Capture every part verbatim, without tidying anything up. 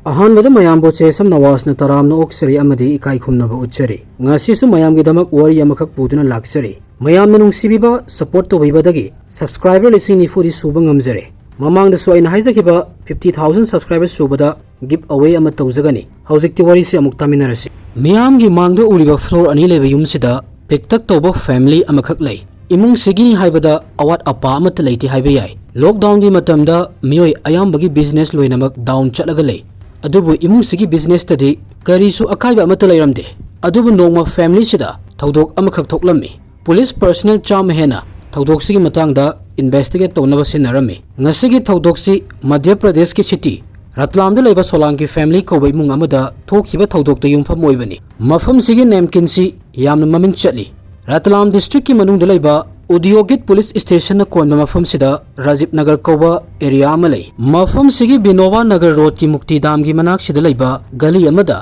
ꯑꯍꯥꯟꯕꯗ ꯃꯌꯥꯝꯕꯨ ꯆꯦꯁꯝ ꯅꯋꯥꯖꯅ ꯇꯔꯥꯝꯅ ꯑꯣꯛꯆꯔꯤ ꯑꯃꯗꯤ ꯏꯀꯥꯏ ꯈꯨꯝꯅꯕ ꯎꯠꯆꯔꯤ꯫ ꯉꯁꯤꯁꯨ ꯃꯌꯥꯝꯒꯤꯗꯃꯛ ꯋꯥꯔꯤ ꯑꯃꯈꯛ ꯄꯨꯗꯨꯅ ꯂꯥꯛꯆꯔꯤ꯫ ꯃꯌꯥꯝꯅ ꯅꯨꯡꯁꯤꯕꯤꯕ, ꯁꯄꯣꯔꯠ ꯇꯧꯕꯤꯕꯗꯒꯤ ꯁꯕꯁꯀ꯭ꯔꯥꯏꯕꯔ ꯂꯤꯁꯤꯡ ꯅꯤꯐꯨꯗꯤ ꯁꯨꯕ ꯉꯝꯖꯔꯦ꯫ ꯃꯃꯥꯡꯗꯁꯨ ꯑꯩꯅ ꯍꯥꯏꯖꯈꯤꯕ ꯐꯤꯐꯇꯤ ꯊꯥꯎꯖꯟ ꯁꯕꯁꯀ꯭ꯔꯥꯏꯕꯔ ꯁꯨꯕꯗ ꯒꯤꯐ ꯑꯋꯦ ꯑꯃ ꯇꯧꯖꯒꯅꯤ꯫ ꯍꯧꯖꯤꯛꯇꯤ ꯋꯥꯔꯤꯁꯤ ꯑꯃꯨꯛ ꯇꯥꯃꯤꯟꯅꯔꯁꯤ꯫ ꯃꯤꯌꯥꯝꯒꯤ ꯃꯥꯡꯗ ꯎꯔꯤꯕ ꯐ꯭ꯂꯣꯔ ꯑꯅꯤ ꯂꯩꯕ ꯌꯨꯝꯁꯤꯗ ꯄꯤꯛꯇꯛ ꯇꯧꯕ ꯐꯦꯃꯤꯂꯤ ꯑꯃꯈꯛ ꯂꯩ꯫ ꯏꯃꯨꯡꯁꯤꯒꯤ ꯍꯥꯏꯕꯗ ꯑꯋꯥꯠ ꯑꯄꯥ ꯑꯃꯠꯇ ꯂꯩꯇꯦ ꯍꯥꯏꯕ ꯌꯥꯏ꯫ ꯂꯣꯛꯗꯥꯎꯟꯒꯤ ꯃꯇꯝꯗ ꯃꯤꯑꯣꯏ ꯑꯌꯥꯝꯕꯒꯤ ꯕꯤꯖꯤꯅꯦꯁ ꯂꯣꯏꯅꯃꯛ ꯗꯥꯎꯟ ꯆꯠꯂꯒ ꯂꯩ꯫ ꯑꯗꯨꯕꯨ ꯏꯃꯨꯡꯁꯤꯒꯤ ꯕꯤꯖꯤꯅꯦꯁꯇꯗꯤ ꯀꯔꯤꯁꯨ ꯑꯀꯥꯏꯕ ꯑꯃꯠꯇ ꯂꯩꯔꯝꯗꯦ꯫ ꯑꯗꯨꯕꯨ ꯅꯣꯡꯃ ꯐꯦꯃꯤꯂꯤꯁꯤꯗ ꯊꯧꯗꯣꯛ ꯑꯃꯈꯛ ꯊꯣꯛꯂꯝꯃꯤ꯫ ꯄꯨꯂꯤꯁ ꯄꯔꯁꯅꯦꯜ ꯆꯥꯝꯃ ꯍꯦꯟꯅ ꯊꯧꯗꯣꯛꯁꯤꯒꯤ ꯃꯇꯥꯡꯗ ꯏꯟꯚꯦꯁꯇꯤꯒꯦꯠ ꯇꯧꯅꯕ ꯁꯤꯟꯅꯔꯝꯃꯤ꯫ ꯉꯁꯤꯒꯤ ꯊꯧꯗꯣꯛꯁꯤ ꯃꯙ꯭ꯌ ꯄ꯭ꯔꯗꯦꯁꯀꯤ ꯁꯤꯇꯤ ꯔꯠꯂꯥꯝꯗ ꯂꯩꯕ ꯁꯣꯂꯥꯡꯀꯤ ꯐꯦꯃꯤꯂꯤ ꯀꯧꯕ ꯏꯃꯨꯡ ꯑꯃꯗ ꯊꯣꯛꯈꯤꯕ ꯊꯧꯗꯣꯛꯇ ꯌꯨꯝꯐꯝ ꯑꯣꯏꯕꯅꯤ꯫ ꯃꯐꯝꯁꯤꯒꯤ ꯅꯦꯝꯀꯤꯟꯁꯤ ꯌꯥꯝꯅ ꯃꯃꯤꯡ ꯆꯠꯂꯤ꯫ ꯔꯠꯂꯥꯝ ꯗꯤꯁꯇ꯭ꯔꯤꯛꯀꯤ ꯃꯅꯨꯡꯗ ꯂꯩꯕ ꯎꯗꯤꯌꯣꯒꯤꯠ ꯄꯨꯂꯤꯁ ꯁ꯭ꯇꯦꯁꯟꯅ ꯀꯣꯟꯕ ꯃꯐꯝꯁꯤꯗ ꯔꯥꯖꯤꯕ ꯅꯒꯔ ꯀꯧꯕ ꯑꯦꯔꯤꯌꯥ ꯑꯃ ꯂꯩ꯫ ꯃꯐꯝꯁꯤꯒꯤ ꯕꯤꯅꯣꯕꯥ ꯅꯒꯔ ꯔꯣꯗꯀꯤ ꯃꯨꯛꯇꯤ ꯗꯥꯝꯒꯤ ꯃꯅꯥꯛꯁꯤꯗ ꯂꯩꯕ ꯒꯂꯤ ꯑꯃꯗ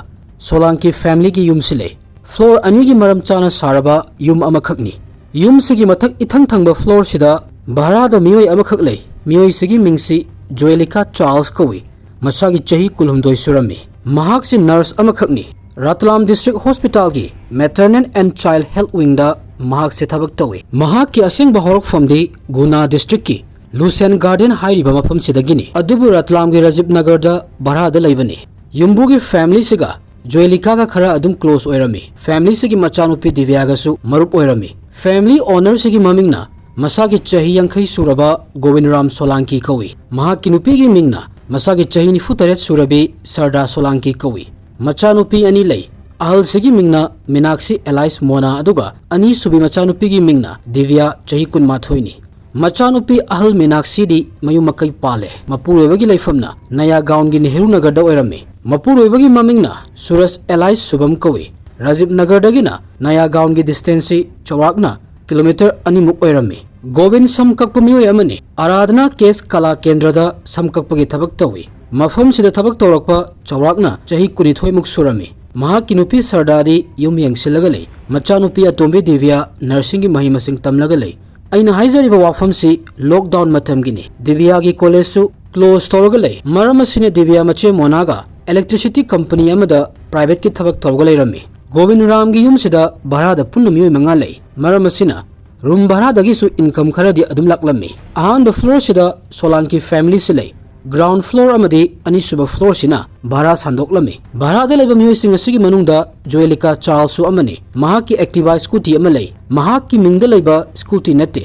ꯁꯣꯂꯥꯡꯀꯤ ꯐꯦꯃꯤꯂꯤꯒꯤ ꯌꯨꯝꯁꯤ ꯂꯩ꯫ ꯐ꯭ꯂꯣꯔ ꯑꯅꯤꯒꯤ ꯃꯔꯝ ꯆꯥꯅ ꯁꯥꯔꯕ ꯌꯨꯝ ꯑꯃꯈꯛꯅꯤ꯫ ꯌꯨꯝꯁꯤꯒꯤ ꯃꯊꯛ ꯏꯊꯪ ꯊꯪꯕ ꯐ꯭ꯂꯣꯔꯁꯤꯗ ꯚꯔꯥꯗ ꯃꯤꯑꯣꯏ ꯑꯃꯈꯛ ꯂꯩ꯫ ꯃꯤꯑꯣꯏꯁꯤꯒꯤ ꯃꯤꯡꯁꯤ ꯖꯣꯌꯦꯂꯤꯀꯥ ꯆꯥꯔꯜꯁ ꯀꯧꯏ꯫ ꯃꯁꯥꯒꯤ ꯆꯍꯤ ꯀꯨꯟꯍꯨꯝꯗꯣꯏ ꯁꯨꯔꯝꯃꯤ꯫ ꯃꯍꯥꯛꯁꯤ ꯅꯔꯁ ꯑꯃꯈꯛꯅꯤ꯫ ꯔꯥꯇꯂꯥꯝ ꯗꯤꯁꯇ꯭ꯔꯤꯛ ꯍꯣꯁꯄꯤꯇꯥꯜꯒꯤ ꯃꯦꯇꯔꯅꯦꯜ ꯑꯦꯟ ꯆꯥꯏꯜ ꯍꯦꯜꯊ ꯋꯤꯡꯗ ꯃꯍꯥꯛꯁꯦ ꯊꯕꯛ ꯇꯧꯏ꯫ ꯃꯍꯥꯛꯀꯤ ꯑꯁꯦꯡꯕ ꯍꯧꯔꯛꯐꯝꯗꯤ ꯒꯨꯅꯥ ꯗꯤꯁꯇ꯭ꯔꯤꯛꯀꯤ ꯂꯨꯁꯦꯟ ꯒꯥꯔꯗꯦꯟ ꯍꯥꯏꯔꯤꯕ ꯃꯐꯝꯁꯤꯗꯒꯤꯅꯤ꯫ ꯑꯗꯨꯕꯨ ꯔꯥꯇꯂꯥꯝꯒꯤ ꯔꯥꯖꯤꯕ ꯅꯒꯔꯗ ꯚꯔꯥꯗ ꯂꯩꯕꯅꯤ꯫ ꯌꯨꯝꯕꯨꯒꯤ ꯐꯦꯃꯤꯂꯤꯁꯤꯒ ꯖꯣꯌꯦꯂꯤꯀꯥꯒ ꯈꯔ ꯑꯗꯨꯝ ꯀ꯭ꯂꯣꯁ ꯑꯣꯏꯔꯝꯃꯤ꯫ ꯐꯦꯃꯤꯂꯤꯁꯤꯒꯤ ꯃꯆꯥꯅꯨꯄꯤ ꯗꯤꯕꯤꯌꯥꯒꯁꯨ ꯃꯔꯨꯞ ꯑꯣꯏꯔꯝꯃꯤ꯫ ꯐꯦꯃꯤꯂꯤ ꯑꯣꯅꯔꯁꯤꯒꯤ ꯃꯃꯤꯡꯅ ꯃꯁꯥꯒꯤ ꯆꯍꯤ ꯌꯥꯡꯈꯩ ꯁꯨꯔꯕ ꯒꯣꯕꯤꯟꯗꯔꯥꯝ ꯁꯣꯂꯥꯡꯀꯤ ꯀꯧꯏ꯫ ꯃꯍꯥꯛꯀꯤ ꯅꯨꯄꯤꯒꯤ ꯃꯤꯡꯅ ꯃꯁꯥꯒꯤ ꯆꯍꯤ ꯅꯤꯐꯨ ꯇꯔꯦꯠ ꯁꯨꯔꯕꯤ ꯁꯔꯗꯥ ꯁꯣꯂꯥꯡꯀꯤ ꯀꯧꯏ꯫ ꯃꯆꯥꯅꯨꯄꯤ ꯑꯅꯤ ꯂꯩ꯫ ꯑꯍꯜꯁꯤꯒꯤ ꯃꯤꯡꯅ ꯃꯤꯅꯥꯛꯁꯤ ꯑꯦꯂꯥꯏꯁ ꯃꯣꯅꯥ, ꯑꯗꯨꯒ ꯑꯅꯤꯁꯨꯕꯤ ꯃꯆꯥꯅꯨꯄꯤꯒꯤ ꯃꯤꯡꯅ ꯗꯤꯕꯤꯌꯥ, ꯆꯍꯤ ꯀꯨꯟꯃꯥꯊꯣꯏꯅꯤ꯫ ꯃꯆꯥꯅꯨꯄꯤ ꯑꯍꯜ ꯃꯤꯅꯥꯛꯁꯤꯗꯤ ꯃꯌꯨꯝ ꯃꯀꯩ ꯄꯥꯜꯂꯦ꯫ ꯃꯄꯨꯔꯣꯏꯕꯒꯤ ꯂꯩꯐꯝꯅ ꯅꯌꯥꯒꯥꯎꯟꯒꯤ ꯅꯦꯍꯔꯨ ꯅꯒꯔꯗ ꯑꯣꯏꯔꯝꯃꯤ꯫ ꯃꯄꯨꯔꯣꯏꯕꯒꯤ ꯃꯃꯤꯡꯅ ꯁꯨꯔꯖ ꯑꯦꯂꯥꯏꯁ ꯁꯨꯚꯝ ꯀꯧꯏ꯫ ꯔꯥꯖꯤꯕ ꯅꯒꯔꯗꯒꯤꯅ ꯅꯌꯥꯒꯥꯎꯟꯒꯤ ꯗꯤꯁꯇꯦꯟꯁꯁꯤ ꯆꯥꯎꯔꯥꯛꯅ ꯀꯤꯂꯣꯃꯤꯇꯔ ꯑꯅꯤꯃꯨꯛ ꯑꯣꯏꯔꯝꯃꯤ꯫ ꯒꯣꯕꯤꯟ ꯁꯝ ꯀꯛꯄ ꯃꯤꯑꯣꯏ ꯑꯃꯅꯤ꯫ ꯑꯔꯥꯙꯅꯥ ꯀꯦꯁ ꯀꯂꯥ ꯀꯦꯟꯗ꯭ꯔꯗ ꯁꯝ ꯀꯛꯄꯒꯤ ꯊꯕꯛ ꯇꯧꯏ꯫ ꯃꯐꯝꯁꯤꯗ ꯊꯕꯛ ꯇꯧꯔꯛꯄ ꯆꯥꯎꯔꯥꯛꯅ ꯆꯍꯤ ꯀꯨꯟꯅꯤꯊꯣꯏꯃꯨꯛ ꯁꯨꯔꯝꯃꯤ꯫ ꯃꯍꯥꯛꯀꯤ ꯅꯨꯄꯤ ꯁꯔꯗꯥꯗꯤ ꯌꯨꯝ ꯌꯦꯡꯁꯤꯜꯂꯒ ꯂꯩ꯫ ꯃꯆꯥꯅꯨꯄꯤ ꯑꯇꯣꯝꯕꯤ ꯗꯤꯕꯤꯌꯥ ꯅꯔꯁꯤꯡꯒꯤ ꯃꯍꯩ ꯃꯁꯤꯡ ꯇꯝꯂꯒ ꯂꯩ꯫ ꯑꯩꯅ ꯍꯥꯏꯖꯔꯤꯕ ꯋꯥꯐꯝꯁꯤ ꯂꯣꯛꯗꯥꯎꯟ ꯃꯇꯝꯒꯤꯅꯤ꯫ ꯗꯤꯕꯤꯌꯥꯒꯤ ꯀꯣꯂꯦꯖꯁꯨ ꯀ꯭ꯂꯣꯖ ꯇꯧꯔꯒ ꯂꯩ꯫ ꯃꯔꯝ ꯑꯁꯤꯅ ꯗꯤꯕꯤꯌꯥ ꯃꯆꯦ ꯃꯣꯅꯥꯒ electricity company ꯑꯃꯗ privateꯀꯤ ꯊꯕꯛ ꯇꯧꯔꯒ ꯂꯩꯔꯝꯃꯤ꯫ ꯒꯣꯕꯤꯟ ꯔꯥꯝꯒꯤ ꯌꯨꯝꯁꯤꯗ ꯚꯔꯥꯗ ꯄꯨꯟꯅ ꯃꯤꯑꯣꯏ ꯃꯉꯥ ꯂꯩ꯫ ꯃꯔꯝ ꯑꯁꯤꯅ room ꯚꯔꯥꯗꯒꯤꯁꯨ income ꯈꯔꯗꯤ ꯑꯗꯨꯝ ꯂꯥꯛꯂꯝꯃꯤ꯫ ꯑꯍꯥꯟꯕ floorꯁꯤꯗ ꯁꯣꯂꯥꯡꯀꯤ familyꯁꯤ ꯂꯩ꯫ Ground floor ꯑꯃꯗꯤ ꯑꯅꯤꯁꯨꯕ floorꯁꯤꯅ ꯚꯔꯥ ꯁꯥꯟꯗꯣꯛꯂꯝꯃꯤ꯫ ꯚꯔꯥꯗ ꯂꯩꯕ ꯃꯤꯑꯣꯏꯁꯤꯡ ꯑꯁꯤꯒꯤ ꯃꯅꯨꯡꯗ ꯖꯣꯏꯂꯤꯀꯥ ꯆꯥꯔꯜꯁꯁꯨ ꯑꯃꯅꯤ꯫ ꯃꯍꯥꯛꯀꯤ Activa scooty ꯑꯃ ꯂꯩ꯫ ꯃꯍꯥꯛꯀꯤ ꯃꯤꯡꯗ ꯂꯩꯕ scooty ꯅꯠꯇꯦ,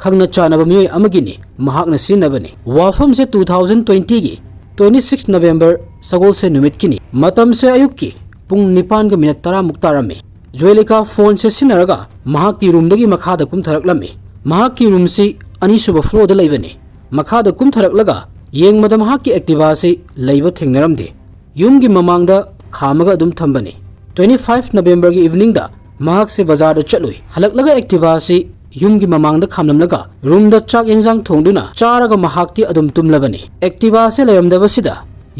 ꯈꯪꯅ ꯆꯥꯟꯅꯕ ꯃꯤꯑꯣꯏ ꯑꯃꯒꯤꯅꯤ, ꯃꯍꯥꯛꯅ ꯁꯤꯖꯤꯟꯅꯕꯅꯤ꯫ ꯋꯥꯐꯝꯁꯦ two thousand twentyꯒꯤ twenty six November ꯁꯒꯣꯜꯁꯦꯟ ꯅꯨꯃꯤꯠꯀꯤꯅꯤ꯫ ꯃꯇꯝꯁꯦ ꯑꯌꯨꯛꯀꯤ ꯄꯨꯡ ꯅꯤꯄꯥꯟꯒ minute ꯇꯔꯥꯃꯨꯛ ꯇꯥꯔꯝꯃꯤ꯫ ꯖꯣꯏꯂꯤꯀꯥ phoneꯁꯦ ꯁꯤꯖꯤꯟꯅꯔꯒ ꯃꯍꯥꯛꯀꯤ roomꯗꯒꯤ ꯃꯈꯥꯗ ꯀꯨꯝꯊꯔꯛꯂꯝꯃꯤ꯫ ꯃꯍꯥꯛꯀꯤ roomꯁꯤ ꯑꯅꯤꯁꯨꯕ floorꯗ ꯂꯩꯕꯅꯤ꯫ ꯃꯈꯥꯗ ꯀꯨꯝꯊꯔꯛꯂꯒ ꯌꯦꯡꯕꯗ ꯃꯍꯥꯛꯀꯤ Activaꯁꯤ ꯂꯩꯕ ꯊꯦꯡꯅꯔꯝꯗꯦ꯫ ꯌꯨꯝꯒꯤ ꯃꯃꯥꯡꯗ ꯈꯥꯝꯃꯒ ꯑꯗꯨꯝ ꯊꯝꯕꯅꯤ꯫ Twenty five Novemberꯒꯤ eveningꯗ ꯃꯍꯥꯛꯁꯦ ꯕꯖꯥꯔꯗ ꯆꯠꯂꯨꯏ꯫ ꯍꯜꯂꯛꯂꯒ Activaꯁꯤ ꯌꯨꯝꯒꯤ ꯃꯃꯥꯡꯗ ꯈꯥꯝꯂꯝꯂꯒ roomꯗ ꯆꯥꯛ ꯌꯦꯟꯁꯥꯡ ꯊꯣꯡꯗꯨꯅ ꯆꯥꯔꯒ ꯃꯍꯥꯛꯇꯤ ꯑꯗꯨꯝ ꯇꯨꯝꯂꯕꯅꯤ꯫ Activaꯁꯦ ꯂꯩꯔꯝꯗꯕꯁꯤꯗ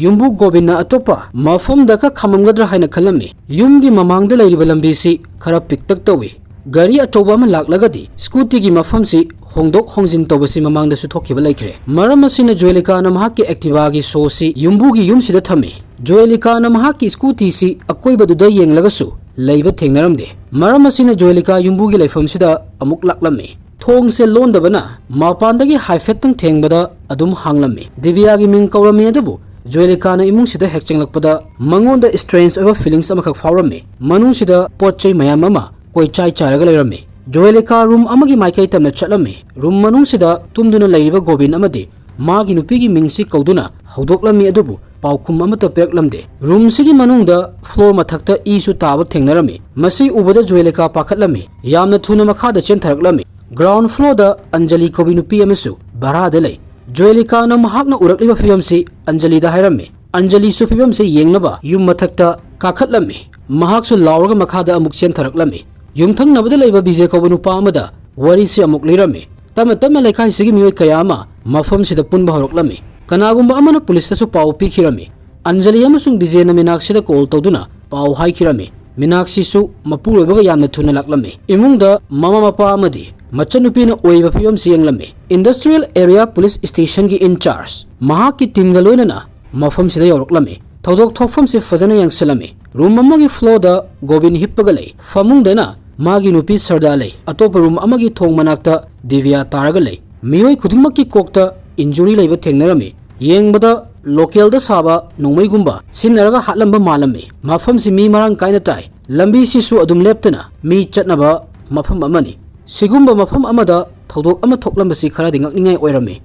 ꯌꯨꯝꯕꯨ ꯒꯣꯕꯤꯟꯅ ꯑꯇꯣꯞꯄ ꯃꯐꯝꯗꯒ ꯈꯥꯝꯃꯝꯒꯗ꯭ꯔꯥ ꯍꯥꯏꯅ ꯈꯜꯂꯝꯃꯤ꯫ ꯌꯨꯝꯒꯤ ꯃꯃꯥꯡꯗ ꯂꯩꯔꯤꯕ ꯂꯝꯕꯤꯁꯤ ꯈꯔ ꯄꯤꯛꯇꯛ ꯇꯧꯏ꯫ ꯒꯥꯔꯤ ꯑꯆꯧꯕ ꯑꯃ ꯂꯥꯛꯂꯒꯗꯤ scootyꯒꯤ ꯃꯐꯝꯁꯤ ꯍꯣꯡꯗꯣꯛ ꯍꯣꯡꯖꯤꯟ ꯇꯧꯕꯁꯤ ꯃꯃꯥꯡꯗꯁꯨ ꯊꯣꯛꯈꯤꯕ ꯂꯩꯈ꯭ꯔꯦ꯫ ꯃꯔꯝ ꯑꯁꯤꯅ ꯖꯣꯏꯂꯤꯀꯥꯅ ꯃꯍꯥꯛꯀꯤ Activaꯒꯤ showꯁꯤ ꯌꯨꯝꯕꯨꯒꯤ ꯌꯨꯝꯁꯤꯗ ꯊꯝꯃꯤ꯫ ꯖꯣꯏꯂꯤꯀꯥꯅ ꯃꯍꯥꯛꯀꯤ scootyꯁꯤ ꯑꯀꯣꯏꯕꯗꯨꯗ ꯌꯦꯡꯂꯒꯁꯨ ꯂꯩꯕ ꯊꯦꯡꯅꯔꯝꯗꯦ꯫ ꯃꯔꯝ ꯑꯁꯤꯅ ꯖꯣꯏꯂꯤꯀꯥ ꯌꯨꯝꯕꯨꯒꯤ ꯂꯩꯐꯝꯁꯤꯗ ꯑꯃꯨꯛ ꯂꯥꯛꯂꯝꯃꯤ꯫ ꯊꯣꯡꯁꯦ ꯂꯣꯟꯗꯕꯅ ꯃꯄꯥꯟꯗꯒꯤ ꯍꯥꯏꯐꯦꯠꯇꯪ ꯊꯦꯡꯕꯗ ꯑꯗꯨꯝ ꯍꯥꯡꯂꯝꯃꯤ꯫ ꯗꯤꯕꯤꯌꯥꯒꯤ ꯃꯤꯡ ꯀꯧꯔꯝꯃꯤ, ꯑꯗꯨꯕꯨ ꯖꯣꯏꯂꯤꯀꯥꯅ ꯏꯃꯨꯡꯁꯤꯗ ꯍꯦꯛ ꯆꯪꯂꯛꯄꯗ ꯃꯉꯣꯟꯗ strange ꯑꯣꯏꯕ feelings ꯑꯃꯈꯛ ꯐꯥꯎꯔꯝꯃꯤ꯫ ꯃꯅꯨꯡꯁꯤꯗ ꯄꯣꯠ ꯆꯩ ꯃꯌꯥꯝ ꯑꯃ ꯀꯣꯏꯆꯥꯏ ꯆꯥꯏꯔꯒ ꯂꯩꯔꯝꯃꯤ꯫ ꯖꯣꯏꯂꯤꯀꯥ room ꯑꯃꯒꯤ ꯃꯥꯏꯀꯩ ꯇꯝꯅ ꯆꯠꯂꯝꯃꯤ꯫ Room ꯃꯅꯨꯡꯁꯤꯗ ꯇꯨꯝꯗꯨꯅ ꯂꯩꯔꯤꯕ ꯒꯣꯕꯤꯟ ꯑꯃꯗꯤ ꯃꯥꯒꯤ ꯅꯨꯄꯤꯒꯤ ꯃꯤꯡꯁꯤ ꯀꯧꯗꯨꯅ ꯍꯧꯗꯣꯛꯂꯝꯃꯤ, ꯑꯗꯨꯕꯨ ꯄꯥꯎꯈꯨꯝ ꯑꯃꯠꯇ ꯄꯤꯔꯛꯂꯝꯗꯦ꯫ Roomꯁꯤꯒꯤ ꯃꯅꯨꯡꯗ floor ꯃꯊꯛꯇ ꯏꯁꯨ ꯇꯥꯕ ꯊꯦꯡꯅꯔꯝꯃꯤ꯫ ꯃꯁꯤ ꯎꯕꯗ ꯖꯣꯏꯂꯤꯀꯥ ꯄꯥꯈꯠꯂꯝꯃꯤ꯫ ꯌꯥꯝꯅ ꯊꯨꯅ ꯃꯈꯥꯗ ꯆꯦꯟꯊꯔꯛꯂꯝꯃꯤ꯫ Ground floorꯗ ꯑꯟꯖꯂꯤ ꯀꯧꯕꯤ ꯅꯨꯄꯤ ꯑꯃꯁꯨ ꯚꯔꯥꯗ ꯂꯩ꯫ ꯖꯣꯏꯂꯤꯀꯥꯅ ꯃꯍꯥꯛꯅ ꯎꯔꯛꯂꯤꯕ ꯐꯤꯕꯝꯁꯤ ꯑꯟꯖꯂꯤꯗ ꯍꯥꯏꯔꯝꯃꯤ꯫ ꯑꯟꯖꯂꯤꯁꯨ ꯐꯤꯕꯝꯁꯤ ꯌꯦꯡꯅꯕ ꯌꯨꯝ ꯃꯊꯛꯇ ꯀꯥꯈꯠꯂꯝꯃꯤ꯫ ꯃꯍꯥꯛꯁꯨ ꯂꯥꯎꯔꯒ ꯃꯈꯥꯗ ꯑꯃꯨꯛ ꯆꯦꯟꯊꯔꯛꯂꯝꯃꯤ꯫ ꯌꯨꯝꯊꯪꯅꯕꯗ ꯂꯩꯕ ꯕꯤꯖꯦ ꯀꯧꯕ ꯅꯨꯄꯥ ꯑꯃꯗ ꯋꯥꯔꯤꯁꯤ ꯑꯃꯨꯛ ꯂꯤꯔꯝꯃꯤ꯫ ꯇꯞꯅ ꯇꯞꯅ ꯂꯩꯀꯥꯏꯁꯤꯒꯤ ꯃꯤꯑꯣꯏ ꯀꯌꯥ ꯑꯃ ꯃꯐꯝꯁꯤꯗ ꯄꯨꯟꯕ ꯍꯧꯔꯛꯂꯝꯃꯤ꯫ ꯀꯅꯥꯒꯨꯝꯕ ꯑꯃꯅ ꯄꯨꯂꯤꯁꯇꯁꯨ ꯄꯥꯎ ꯄꯤꯈꯤꯔꯝꯃꯤ꯫ ꯑꯟꯖꯂꯤ ꯑꯃꯁꯨꯡ ꯕꯤꯖꯦꯅ ꯃꯤꯅꯥꯛꯁꯤꯗ call ꯇꯧꯗꯨꯅ ꯄꯥꯎ ꯍꯥꯏꯈꯤꯔꯝꯃꯤ꯫ ꯃꯤꯅꯥꯛꯁꯤꯁꯨ ꯃꯄꯨꯔꯣꯏꯕꯒ ꯌꯥꯝꯅ ꯊꯨꯅ ꯂꯥꯛꯂꯝꯃꯤ꯫ ꯏꯃꯨꯡꯗ ꯃꯃꯥ ꯃꯄꯥ ꯑꯃꯗꯤ ꯃꯆꯟꯅꯨꯄꯤꯅ ꯑꯣꯏꯔꯤꯕ ꯐꯤꯕꯝꯁꯤ ꯌꯦꯡꯂꯝꯃꯤ꯫ Industrial Area Police Stationꯒꯤ in charge ꯃꯍꯥꯛꯀꯤ teamꯒ ꯂꯣꯏꯅꯅ ꯃꯐꯝꯁꯤꯗ ꯌꯧꯔꯛꯂꯝꯃꯤ꯫ ꯊꯧꯗꯣꯛ ꯊꯣꯛꯐꯝꯁꯤ ꯐꯖꯅ ꯌꯦꯡꯁꯤꯜꯂꯝꯃꯤ꯫ ꯔꯨꯝ ꯑꯃꯒꯤ ꯐ꯭ꯂꯣꯔꯗ ꯒꯣꯕꯤꯟ ꯍꯤꯞꯄꯒ ꯂꯩ꯫ ꯐꯃꯨꯡꯗꯅ ꯃꯥꯒꯤ ꯅꯨꯄꯤ ꯁꯔꯗꯥ ꯂꯩ꯫ ꯑꯇꯣꯞꯄ ꯔꯨꯝ ꯑꯃꯒꯤ ꯊꯣꯡ ꯃꯅꯥꯛꯇ ꯗꯤꯕꯤꯌꯥ ꯇꯥꯔꯒ ꯂꯩ꯫ ꯃꯤꯑꯣꯏ ꯈꯨꯗꯤꯡꯃꯛꯀꯤ ꯀꯣꯛꯇ ꯏꯟꯖꯨꯔꯤ ꯂꯩꯕ ꯊꯦꯡꯅꯔꯝꯃꯤ꯫ ꯌꯦꯡꯕꯗ ꯂꯣꯀꯦꯜꯗ ꯁꯥꯕ ꯅꯣꯡꯃꯩꯒꯨꯝꯕ ꯁꯤꯖꯤꯟꯅꯔꯒ ꯍꯥꯠꯂꯝꯕ ꯃꯥꯜꯂꯝꯃꯤ꯫ ꯃꯐꯝꯁꯤ ꯃꯤ ꯃꯔꯥꯡ ꯀꯥꯏꯅ ꯇꯥꯏ꯫ ꯂꯝꯕꯤꯁꯤꯁꯨ ꯑꯗꯨꯝ ꯂꯦꯞꯇꯅ ꯃꯤ ꯆꯠꯅꯕ ꯃꯐꯝ ꯑꯃꯅꯤ꯫ ꯁꯤꯒꯨꯝꯕ ꯃꯐꯝ ꯑꯃꯗ ꯊꯧꯗꯣꯛ ꯑꯃ ꯊꯣꯛꯂꯝꯕꯁꯤ ꯈꯔꯗꯤ ꯉꯛꯅꯤꯡꯉꯥꯏ ꯑꯣꯏꯔꯝꯃꯤ꯫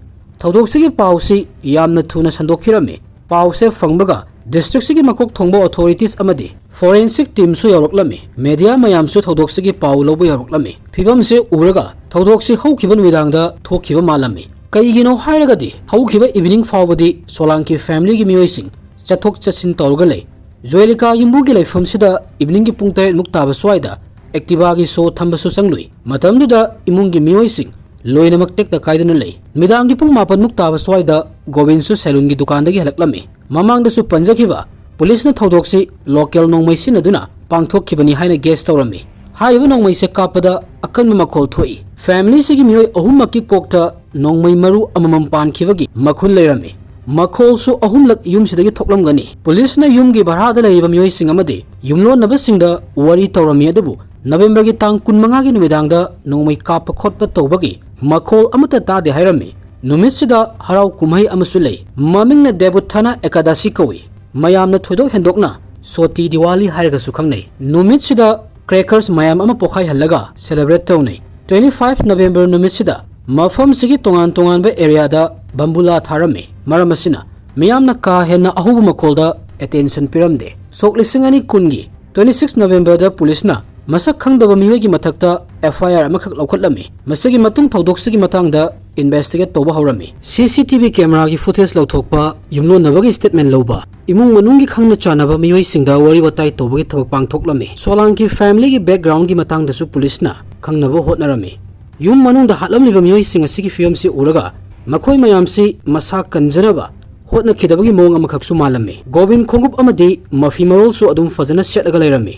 ꯊꯧꯗꯣꯛꯁꯤꯒꯤ ꯄꯥꯎꯁꯤ ꯌꯥꯝꯅ ꯊꯨꯅ ꯁꯟꯗꯣꯛꯈꯤꯔꯝꯃꯤ꯫ ꯄꯥꯎꯁꯦ ꯐꯪꯕꯒ ꯗꯤꯁꯇ꯭ꯔꯤꯛꯁꯤꯒꯤ ꯃꯀꯣꯛ ꯊꯣꯡꯕ ꯑꯣꯊꯣꯔꯤꯇꯤꯁ ꯑꯃꯗꯤ ꯐꯣꯔꯦꯟꯁꯤꯛ ꯇꯤꯝꯁꯨ ꯌꯧꯔꯛꯂꯝꯃꯤ꯫ ꯃꯦꯗꯤꯌꯥ ꯃꯌꯥꯝꯁꯨ ꯊꯧꯗꯣꯛꯁꯤꯒꯤ ꯄꯥꯎ ꯂꯧꯕ ꯌꯧꯔꯛꯂꯝꯃꯤ꯫ ꯐꯤꯕꯝꯁꯦ ꯎꯔꯒ ꯊꯧꯗꯣꯛꯁꯤ ꯍꯧꯈꯤꯕ ꯅꯨꯃꯤꯗꯥꯡꯗ ꯊꯣꯛꯈꯤꯕ ꯃꯥꯜꯂꯝꯃꯤ꯫ ꯀꯩꯒꯤꯅꯣ ꯍꯥꯏꯔꯒꯗꯤ ꯍꯧꯈꯤꯕ ꯏꯚꯤꯅꯤꯡ ꯐꯥꯎꯕꯗꯤ ꯁꯣꯂꯥꯡꯀꯤ ꯐꯦꯃꯤꯂꯤꯒꯤ ꯃꯤꯑꯣꯏꯁꯤꯡ ꯆꯠꯊꯣꯛ ꯆꯠꯁꯤꯟ ꯇꯧꯔꯒ ꯂꯩ꯫ ꯖꯣꯏꯂꯤꯀꯥ ꯌꯨꯝꯕꯨꯒꯤ ꯂꯩꯐꯝꯁꯤꯗ ꯏꯚꯤꯅꯤꯡꯒꯤ ꯄꯨꯡ ꯇꯔꯦꯠ ꯃꯨꯛ ꯇꯥꯕ ꯁ꯭ꯋꯥꯏꯗ ꯑꯦꯛꯇꯤꯚꯥꯒꯤ ꯁꯣ ꯊꯝꯕꯁꯨ ꯆꯪꯂꯨꯏ꯫ ꯃꯇꯝꯗꯨꯗ ꯏꯃꯨꯡꯒꯤ ꯃꯤꯑꯣꯏꯁꯤꯡ ꯂꯣꯏꯅꯃꯛ ꯇꯦꯛꯇ ꯀꯥꯏꯗꯅ ꯂꯩ꯫ ꯅꯨꯃꯤꯗꯥꯡꯒꯤ ꯄꯨꯡ ꯃꯥꯄꯟ ꯃꯨꯛ ꯇꯥꯕ ꯁ꯭ꯋꯥꯏꯗ ꯒꯣꯕꯤꯟꯁꯨ ꯁꯦꯂꯨꯟꯒꯤ ꯗꯨꯀꯥꯟꯗꯒꯤ ꯍꯜꯂꯛꯂꯝꯃꯤ꯫ ꯃꯃꯥꯡꯗꯁꯨ ꯄꯟꯖꯈꯤꯕ ꯄꯨꯂꯤꯁꯅ ꯊꯧꯗꯣꯛꯁꯤ ꯂꯣꯀꯦꯜ ꯅꯣꯡꯃꯩ ꯁꯤꯖꯤꯟꯅꯗꯨꯅ ꯄꯥꯡꯊꯣꯛꯈꯤꯕꯅꯤ ꯍꯥꯏꯅ ꯒꯦꯁ ꯇꯧꯔꯝꯃꯤ꯫ ꯍꯥꯏꯔꯤꯕ ꯅꯣꯡꯃꯩꯁꯦ ꯀꯥꯞꯄꯗ ꯑꯀꯟꯕ ꯃꯈꯣꯜ ꯊꯣꯛꯏ꯫ ꯐꯦꯃꯤꯂꯤꯁꯤꯒꯤ ꯃꯤꯑꯣꯏ ꯑꯍꯨꯝꯃꯛꯀꯤ ꯀꯣꯛꯇ ꯅꯣꯡꯃꯩ ꯃꯔꯨ ꯑꯃꯃꯝ ꯄꯥꯟꯈꯤꯕꯒꯤ ꯃꯈꯨꯟ ꯂꯩꯔꯝꯃꯤ꯫ ꯃꯈꯣꯜꯁꯨ ꯑꯍꯨꯝꯂꯛ ꯌꯨꯝꯁꯤꯗꯒꯤ ꯊꯣꯛꯂꯝꯒꯅꯤ꯫ ꯄꯨꯂꯤꯁꯅ ꯌꯨꯝꯒꯤ ꯚꯔꯥꯗ ꯂꯩꯔꯤꯕ ꯃꯤꯑꯣꯏꯁꯤꯡ ꯑꯃꯗꯤ ꯌꯨꯝꯂꯣꯟꯅꯕꯁꯤꯡꯗ ꯋꯥꯔꯤ ꯇꯧꯔꯝꯃꯤ, ꯑꯗꯨꯕꯨ ꯅꯕꯦꯝꯕꯔꯒꯤ ꯇꯥꯡ ꯀꯨꯟꯃꯉꯥꯒꯤ ꯅꯨꯃꯤꯗꯥꯡꯗ ꯅꯣꯡꯃꯩ ꯀꯥꯞꯄ ꯈꯣꯠꯄ ꯇꯧꯕꯒꯤ ꯃꯈꯣꯜ ꯑꯃꯠꯇ ꯇꯥꯗꯦ ꯍꯥꯏꯔꯝꯃꯤ꯫ ꯅꯨꯃꯤꯠꯁꯤꯗ ꯍꯔꯥꯎ ꯀꯨꯝꯍꯩ ꯑꯃꯁꯨ ꯂꯩ꯫ ꯃꯃꯤꯡꯅ ꯗꯦꯕꯨꯠꯊꯥꯅꯥ ꯑꯦꯀꯥꯗꯥꯁꯤ ꯀꯧꯏ꯫ ꯃꯌꯥꯝꯅ ꯊꯣꯏꯗꯣꯛ ꯍꯦꯟꯗꯣꯛꯅ ꯁꯣꯇꯤ ꯗꯤꯋꯥꯂꯤ ꯍꯥꯏꯔꯒꯁꯨ ꯈꯪꯅꯩ꯫ ꯅꯨꯃꯤꯠꯁꯤꯗ ꯀ꯭ꯔꯦꯀꯔꯁ ꯃꯌꯥꯝ ꯑꯃ ꯄꯣꯈꯥꯏꯍꯜꯂꯒ ꯁꯦꯂꯦꯕ꯭ꯔꯦꯠ ꯇꯧꯅꯩ꯫ ꯇ꯭ꯋꯦꯟꯇꯤ ꯐꯥꯏꯚ ꯅꯕꯦꯝꯕꯔ ꯅꯨꯃꯤꯠꯁꯤꯗ ꯃꯐꯝꯁꯤꯒꯤ ꯇꯣꯉꯥꯟ ꯇꯣꯉꯥꯟꯕ ꯑꯦꯔꯤꯌꯥꯗ ꯕꯝꯕꯨꯂꯥ ꯊꯥꯔꯝꯃꯤ꯫ ꯃꯔꯝ ꯑꯁꯤꯅ ꯃꯤꯌꯥꯝꯅ ꯀꯥ ꯍꯦꯟꯅ ꯑꯍꯧꯕ ꯃꯈꯣꯜꯗ ꯑꯦꯇꯦꯟꯁꯟ ꯄꯤꯔꯝꯗꯦ꯫ ꯁꯣꯛ ꯂꯤꯁꯤꯡ ꯑꯅꯤ ꯀꯨꯟꯒꯤ ꯇ꯭ꯋꯦꯟꯇꯤ ꯁꯤꯛꯁ ꯅꯕꯦꯝꯕꯔꯗ ꯄꯨꯂꯤꯁꯅ ꯃꯁꯛ ꯈꯪꯗꯕ ꯃꯤꯑꯣꯏꯒꯤ ꯃꯊꯛꯇ ꯑꯦꯐ ꯑꯥꯏ ꯑꯥꯔ ꯑꯃꯈꯛ ꯂꯧꯈꯠꯂꯝꯃꯤ꯫ ꯃꯁꯤꯒꯤ ꯃꯇꯨꯡ ꯊꯧꯗꯣꯛꯁꯤꯒꯤ ꯃꯇꯥꯡꯗ ꯏꯟꯚꯦꯁꯇꯤꯒꯦꯠ ꯇꯧꯕ ꯍꯧꯔꯝꯃꯤ꯫ ꯁꯤ ꯁꯤ ꯇꯤ ꯚꯤ ꯀꯦꯃꯦꯔꯥꯒꯤ ꯐꯨꯇꯦꯖ ꯂꯧꯊꯣꯛꯄ, ꯌꯨꯝꯂꯣꯟꯅꯕꯒꯤ ꯁ꯭ꯇꯦꯠꯃꯦꯟ ꯂꯧꯕ, ꯏꯃꯨꯡ ꯃꯅꯨꯡꯒꯤ ꯈꯪꯅ ꯆꯥꯟꯅꯕ ꯃꯤꯑꯣꯏꯁꯤꯡꯗ ꯋꯥꯔꯤ ꯋꯥꯇꯥꯏ ꯇꯧꯕꯒꯤ ꯊꯕꯛ ꯄꯥꯡꯊꯣꯛꯂꯝꯃꯤ꯫ ꯁꯣꯂꯥꯡꯀꯤ ꯐꯦꯃꯤꯂꯤꯒꯤ ꯕꯦꯛꯒ꯭ꯔꯥꯎꯟꯒꯤ ꯃꯇꯥꯡꯗꯁꯨ ꯄꯨꯂꯤꯁꯅ ꯈꯪꯅꯕ ꯍꯣꯠꯅꯔꯝꯃꯤ꯫ ꯌꯨꯝ ꯃꯅꯨꯡꯗ ꯍꯥꯠꯂꯝꯂꯤꯕ ꯃꯤꯑꯣꯏꯁꯤꯡ ꯑꯁꯤꯒꯤ ꯐꯤꯕꯝꯁꯤ ꯎꯔꯒ ꯃꯈꯣꯏ ꯃꯌꯥꯝꯁꯤ ꯃꯁꯥ ꯀꯟꯖꯅꯕ ꯍꯣꯠꯅꯈꯤꯗꯕꯒꯤ ꯃꯑꯣꯡ ꯑꯃꯈꯛꯁꯨ ꯃꯥꯜꯂꯝꯃꯤ꯫ ꯒꯣꯕꯤꯟ ꯈꯣꯡꯎꯞ ꯑꯃꯗꯤ ꯃꯐꯤ ꯃꯔꯣꯜꯁꯨ ꯑꯗꯨꯝ ꯐꯖꯅ ꯁꯦꯠꯂꯒ ꯂꯩꯔꯝꯃꯤ꯫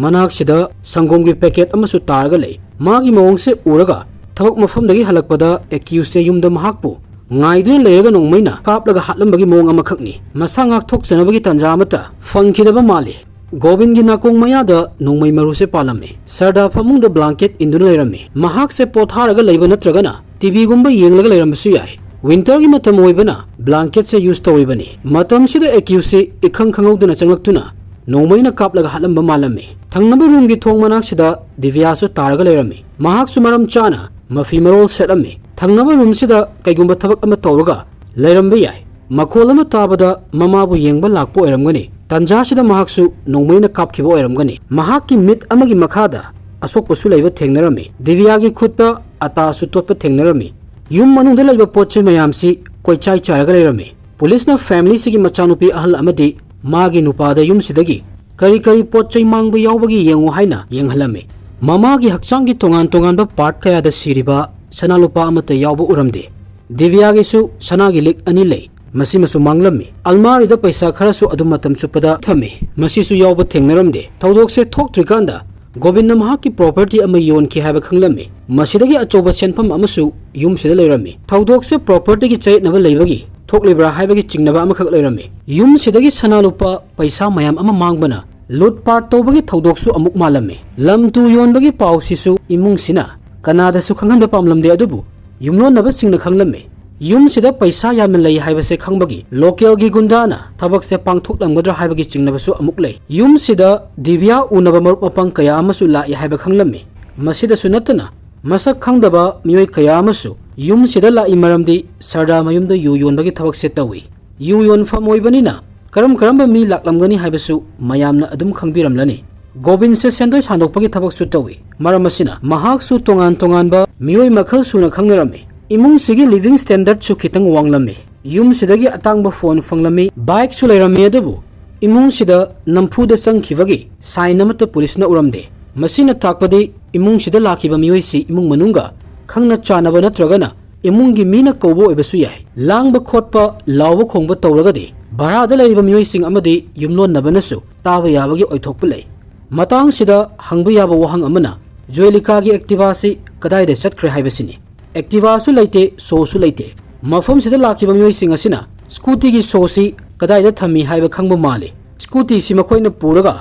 ꯃꯅꯥꯛꯁꯤꯗ ꯁꯪꯒꯣꯝꯒꯤ ꯄꯦꯀꯦꯠ ꯑꯃꯁꯨ ꯇꯥꯔꯒ ꯂꯩ꯫ ꯃꯥꯒꯤ ꯃꯑꯣꯡꯁꯦ ꯎꯔꯒ ꯊꯕꯛ ꯃꯐꯝꯗꯒꯤ ꯍꯜꯂꯛꯄꯗ ꯑꯦꯀ꯭ꯌꯨꯁꯁꯦ ꯌꯨꯝꯗ ꯃꯍꯥꯛꯄꯨ ꯉꯥꯏꯗꯨꯅ ꯂꯩꯔꯒ ꯅꯣꯡꯃꯩꯅ ꯀꯥꯞꯂꯒ ꯍꯥꯠꯂꯝꯕꯒꯤ ꯃꯑꯣꯡ ꯑꯃꯈꯛꯅꯤ꯫ ꯃꯁꯥ ꯉꯥꯛꯊꯣꯛꯆꯅꯕꯒꯤ ꯇꯥꯟꯖꯥ ꯑꯃꯠꯇ ꯐꯪꯈꯤꯗꯕ ꯃꯥꯜꯂꯤ꯫ ꯒꯣꯕꯤꯟꯒꯤ ꯅꯥꯀꯣꯡ ꯃꯌꯥꯗ ꯅꯣꯡꯃꯩ ꯃꯔꯨꯁꯦ ꯄꯥꯜꯂꯝꯃꯤ꯫ ꯁꯔꯗꯥ ꯐꯃꯨꯡꯗ ꯕ꯭ꯂꯥꯡꯀꯦꯠ ꯏꯟꯗꯨꯅ ꯂꯩꯔꯝꯃꯤ꯫ ꯃꯍꯥꯛꯁꯦ ꯄꯣꯊꯥꯔꯒ ꯂꯩꯕ ꯅꯠꯇ꯭ꯔꯒꯅ ꯇꯤꯚꯤꯒꯨꯝꯕ ꯌꯦꯡꯂꯒ ꯂꯩꯔꯝꯕꯁꯨ ꯌꯥꯏ꯫ ꯋꯤꯟꯇꯔꯒꯤ ꯃꯇꯝ ꯑꯣꯏꯕꯅ ꯕ꯭ꯂꯥꯡꯀꯦꯠꯁꯦ ꯌꯨꯁ ꯇꯧꯔꯤꯕꯅꯤ꯫ ꯃꯇꯝꯁꯤꯗ ꯑꯦꯀ꯭ꯌꯨꯁꯁꯤ ꯏꯈꯪ ꯈꯪꯍꯧꯗꯅ ꯆꯪꯂꯛꯇꯨꯅ ꯅꯣꯡꯃꯩꯅ ꯀꯥꯞꯂꯒ ꯍꯥꯠꯂꯝꯕ ꯃꯥꯜꯂꯝꯃꯤ꯫ ꯊꯪꯅꯕ ꯔꯨꯝꯒꯤ ꯊꯣꯡ ꯃꯅꯥꯛꯁꯤꯗ ꯗꯤꯕꯤꯌꯥꯁꯨ ꯇꯥꯔꯒ ꯂꯩꯔꯝꯃꯤ꯫ ꯃꯍꯥꯛꯁꯨ ꯃꯔꯝ ꯆꯥꯅ ꯃꯐꯤ ꯃꯔꯣꯜ ꯁꯦꯠꯂꯝꯃꯤ꯫ ꯊꯪꯅꯕ ꯔꯨꯝꯁꯤꯗ ꯀꯩꯒꯨꯝꯕ ꯊꯕꯛ ꯑꯃ ꯇꯧꯔꯒ ꯂꯩꯔꯝꯕ ꯌꯥꯏ꯫ ꯃꯈꯣꯜ ꯑꯃ ꯇꯥꯕꯗ ꯃꯃꯥꯕꯨ ꯌꯦꯡꯕ ꯂꯥꯛꯄ ꯑꯣꯏꯔꯝꯒꯅꯤ꯫ ꯇꯟꯖꯥꯁꯤꯗ ꯃꯍꯥꯛꯁꯨ ꯅꯣꯡꯃꯩꯅ ꯀꯥꯞꯈꯤꯕ ꯑꯣꯏꯔꯝꯒꯅꯤ꯫ ꯃꯍꯥꯛꯀꯤ ꯃꯤꯠ ꯑꯃꯒꯤ ꯃꯈꯥꯗ ꯑꯁꯣꯛꯄꯁꯨ ꯂꯩꯕ ꯊꯦꯡꯅꯔꯝꯃꯤ꯫ ꯗꯤꯕꯤꯌꯥꯒꯤ ꯈꯨꯠꯇ ꯑꯇꯥꯁꯨ ꯇꯣꯠꯄ ꯊꯦꯡꯅꯔꯝꯃꯤ꯫ ꯌꯨꯝ ꯃꯅꯨꯡꯗ ꯂꯩꯕ ꯄꯣꯠ ꯆꯩ ꯃꯌꯥꯝꯁꯤ ꯀꯣꯏꯆꯥꯏ ꯆꯥꯏꯔꯒ ꯂꯩꯔꯝꯃꯤ꯫ ꯄꯨꯂꯤꯁꯅ ꯐꯦꯃꯤꯂꯤꯁꯤꯒꯤ ꯃꯆꯥꯅꯨꯄꯤ ꯑꯍꯜ ꯑꯃꯗꯤ ꯃꯥꯒꯤ ꯅꯨꯄꯥꯗ ꯌꯨꯝꯁꯤꯗꯒꯤ ꯀꯔꯤ ꯀꯔꯤ ꯄꯣꯠ ꯆꯩ ꯃꯥꯡꯕ ꯌꯥꯎꯕꯒꯦ ꯌꯦꯡꯉꯨ ꯍꯥꯏꯅ ꯌꯦꯡꯍꯜꯂꯝꯃꯤ꯫ ꯃꯃꯥꯒꯤ ꯍꯛꯆꯥꯡꯒꯤ ꯇꯣꯉꯥꯟ ꯇꯣꯉꯥꯟꯕ ꯄꯥꯔꯠ ꯀꯌꯥꯗ ꯁꯤꯔꯤꯕ ꯁꯅꯥ ꯂꯨꯄꯥ ꯑꯃꯠꯇ ꯌꯥꯎꯕ ꯎꯔꯝꯗꯦ꯫ ꯗꯤꯕꯤꯌꯥꯒꯤꯁꯨ ꯁꯅꯥꯒꯤ ꯂꯤꯛ ꯑꯅꯤ ꯂꯩ, ꯃꯁꯤꯃꯁꯨ ꯃꯥꯡꯂꯝꯃꯤ꯫ ꯑꯜꯃꯥꯔꯤꯗ ꯄꯩꯁꯥ ꯈꯔꯁꯨ ꯑꯗꯨꯝ ꯃꯇꯝ ꯆꯨꯞꯄꯗ ꯊꯝꯃꯤ, ꯃꯁꯤꯁꯨ ꯌꯥꯎꯕ ꯊꯦꯡꯅꯔꯝꯗꯦ꯫ ꯊꯧꯗꯣꯛꯁꯦ ꯊꯣꯛꯇ꯭ꯔꯤꯀꯥꯟꯗ ꯒꯣꯕꯤꯟꯅ ꯃꯍꯥꯛꯀꯤ ꯄ꯭ꯔꯣꯄꯔꯇꯤ ꯑꯃ ꯌꯣꯟꯈꯤ ꯍꯥꯏꯕ ꯈꯪꯂꯝꯃꯤ꯫ ꯃꯁꯤꯗꯒꯤ ꯑꯆꯧꯕ ꯁꯦꯟꯐꯝ ꯑꯃꯁꯨ ꯌꯨꯝꯁꯤꯗ ꯂꯩꯔꯝꯃꯤ꯫ ꯊꯧꯗꯣꯛꯁꯦ ꯄ꯭ꯔꯣꯄꯔꯇꯤꯒꯤ ꯆꯌꯦꯠꯅꯕ ꯂꯩꯕꯒꯤ ꯊꯣꯛꯂꯤꯕ꯭ꯔꯥ ꯍꯥꯏꯕꯒꯤ ꯆꯤꯡꯅꯕ ꯑꯃꯈꯛ ꯂꯩꯔꯝꯃꯤ꯫ ꯌꯨꯝꯁꯤꯗꯒꯤ ꯁꯅꯥ ꯂꯨꯄꯥ ꯄꯩꯁꯥ ꯃꯌꯥꯝ ꯑꯃ ꯃꯥꯡꯕꯅ ꯂꯨꯠ ꯄꯥꯠ ꯇꯧꯕꯒꯤ ꯊꯧꯗꯣꯛꯁꯨ ꯑꯃꯨꯛ ꯃꯥꯜꯂꯝꯃꯤ꯫ ꯂꯝ ꯇꯨ ꯌꯣꯟꯕꯒꯤ ꯄꯥꯎꯁꯤꯁꯨ ꯏꯃꯨꯡꯁꯤꯅ ꯀꯅꯥꯗꯁꯨ ꯈꯪꯍꯟꯕ ꯄꯥꯝꯂꯝꯗꯦ, ꯑꯗꯨꯕꯨ ꯌꯨꯝꯂꯣꯟꯅꯕꯁꯤꯡꯅ ꯈꯪꯂꯝꯃꯤ꯫ ꯌꯨꯝꯁꯤꯗ ꯄꯩꯁꯥ ꯌꯥꯝꯅ ꯂꯩ ꯍꯥꯏꯕꯁꯦ ꯈꯪꯕꯒꯤ ꯂꯣꯀꯦꯜꯒꯤ ꯒꯨꯟꯗꯥꯅ ꯊꯕꯛꯁꯦ ꯄꯥꯡꯊꯣꯛꯂꯝꯒꯗ꯭ꯔꯥ ꯍꯥꯏꯕꯒꯤ ꯆꯤꯡꯅꯕꯁꯨ ꯑꯃꯨꯛ ꯂꯩ꯫ ꯌꯨꯝꯁꯤꯗ ꯗꯤꯕꯤꯌꯥ ꯎꯅꯕ ꯃꯔꯨꯞ ꯃꯄꯥꯡ ꯀꯌꯥ ꯑꯃꯁꯨ ꯂꯥꯛꯏ ꯍꯥꯏꯕ ꯈꯪꯂꯝꯃꯤ꯫ ꯃꯁꯤꯗꯁꯨ ꯅꯠꯇꯅ ꯃꯁꯛ ꯈꯪꯗꯕ ꯃꯤꯑꯣꯏ ꯀꯌꯥ ꯑꯃꯁꯨ ꯌꯨꯝꯁꯤꯗ ꯂꯥꯛꯏ, ꯃꯔꯝꯗꯤ ꯁꯔꯗꯥ ꯃꯌꯨꯝꯗ ꯌꯨ ꯌꯣꯟꯕꯒꯤ ꯊꯕꯛꯁꯦ ꯇꯧꯏ꯫ ꯌꯨ ꯌꯣꯟꯐꯝ ꯑꯣꯏꯕꯅꯤꯅ ꯀꯔꯝ ꯀꯔꯝꯕ ꯃꯤ ꯂꯥꯛꯂꯝꯒꯅꯤ ꯍꯥꯏꯕꯁꯨ ꯃꯌꯥꯝꯅ ꯑꯗꯨꯝ ꯈꯪꯕꯤꯔꯝꯂꯅꯤ꯫ ꯒꯣꯕꯤꯟꯁꯦ ꯁꯦꯟꯗꯣꯏ ꯁꯥꯟꯗꯣꯛꯄꯒꯤ ꯊꯕꯛꯁꯨ ꯇꯧꯏ꯫ ꯃꯔꯝ ꯑꯁꯤꯅ ꯃꯍꯥꯛꯁꯨ ꯇꯣꯉꯥꯟ ꯇꯣꯉꯥꯟꯕ ꯃꯤꯑꯣꯏ ꯃꯈꯜ ꯁꯨꯅ ꯈꯪꯅꯔꯝꯃꯤ꯫ ꯏꯃꯨꯡꯁꯤꯒꯤ ꯂꯤꯚꯤꯡ ꯁ꯭ꯇꯦꯟꯗꯔꯗꯁꯨ ꯈꯤꯇꯪ ꯋꯥꯡꯂꯝꯃꯤ꯫ ꯌꯨꯝꯁꯤꯗꯒꯤ ꯑꯇꯥꯡꯕ ꯐꯣꯟ ꯐꯪꯂꯝꯃꯤ, ꯕꯥꯏꯛꯁꯨ ꯂꯩꯔꯝꯃꯤ, ꯑꯗꯨꯕꯨ ꯏꯃꯨꯡꯁꯤꯗ ꯅꯝꯐꯨꯗ ꯆꯪꯈꯤꯕꯒꯤ ꯁꯥꯏꯟ ꯑꯃꯠꯇ ꯄꯨꯂꯤꯁꯅ ꯎꯔꯝꯗꯦ꯫ ꯃꯁꯤꯅ ꯇꯥꯛꯄꯗꯤ ꯏꯃꯨꯡꯁꯤꯗ ꯂꯥꯛꯈꯤꯕ ꯃꯤꯑꯣꯏꯁꯤ ꯏꯃꯨꯡ ꯃꯅꯨꯡꯒ ꯈꯪꯅ ꯆꯥꯟꯅꯕ ꯅꯠꯇ꯭ꯔꯒꯅ ꯏꯃꯨꯡꯒꯤ ꯃꯤꯅ ꯀꯧꯕ ꯑꯣꯏꯕꯁꯨ ꯌꯥꯏ꯫ ꯂꯥꯡꯕ ꯈꯣꯠꯄ, ꯂꯥꯎꯕ ꯈꯣꯡꯕ ꯇꯧꯔꯒꯗꯤ ꯚꯔꯥꯗ ꯂꯩꯔꯤꯕ ꯃꯤꯑꯣꯏꯁꯤꯡ ꯑꯃꯗꯤ ꯌꯨꯝꯂꯣꯟꯅꯕꯅꯁꯨ ꯇꯥꯕ ꯌꯥꯕꯒꯤ ꯑꯣꯏꯊꯣꯛꯄ ꯂꯩ꯫ ꯃꯇꯥꯡꯁꯤꯗ ꯍꯪꯕ ꯌꯥꯕ ꯋꯥꯍꯪ ꯑꯃꯅ, ꯖꯣꯏꯂꯤꯀꯥꯒꯤ ꯑꯦꯛꯇꯤꯚꯥꯁꯤ ꯀꯗꯥꯏꯗ ꯆꯠꯈ꯭ꯔꯦ ꯍꯥꯏꯕꯁꯤꯅꯤ꯫ ꯑꯦꯛꯇꯤꯚꯥꯁꯨ ꯂꯩꯇꯦ, ꯁꯣꯁꯨ ꯂꯩꯇꯦ꯫ ꯃꯐꯝꯁꯤꯗ ꯂꯥꯛꯈꯤꯕ ꯃꯤꯑꯣꯏꯁꯤꯡ ꯑꯁꯤꯅ ꯁ꯭ꯀꯨꯇꯤꯒꯤ ꯁꯣꯁꯤ ꯀꯗꯥꯏꯗ ꯊꯝꯃꯤ ꯍꯥꯏꯕ ꯈꯪꯕ ꯃꯥꯜꯂꯤ꯫ ꯁ꯭ꯀꯨꯇꯤꯁꯤ ꯃꯈꯣꯏꯅ ꯄꯨꯔꯒ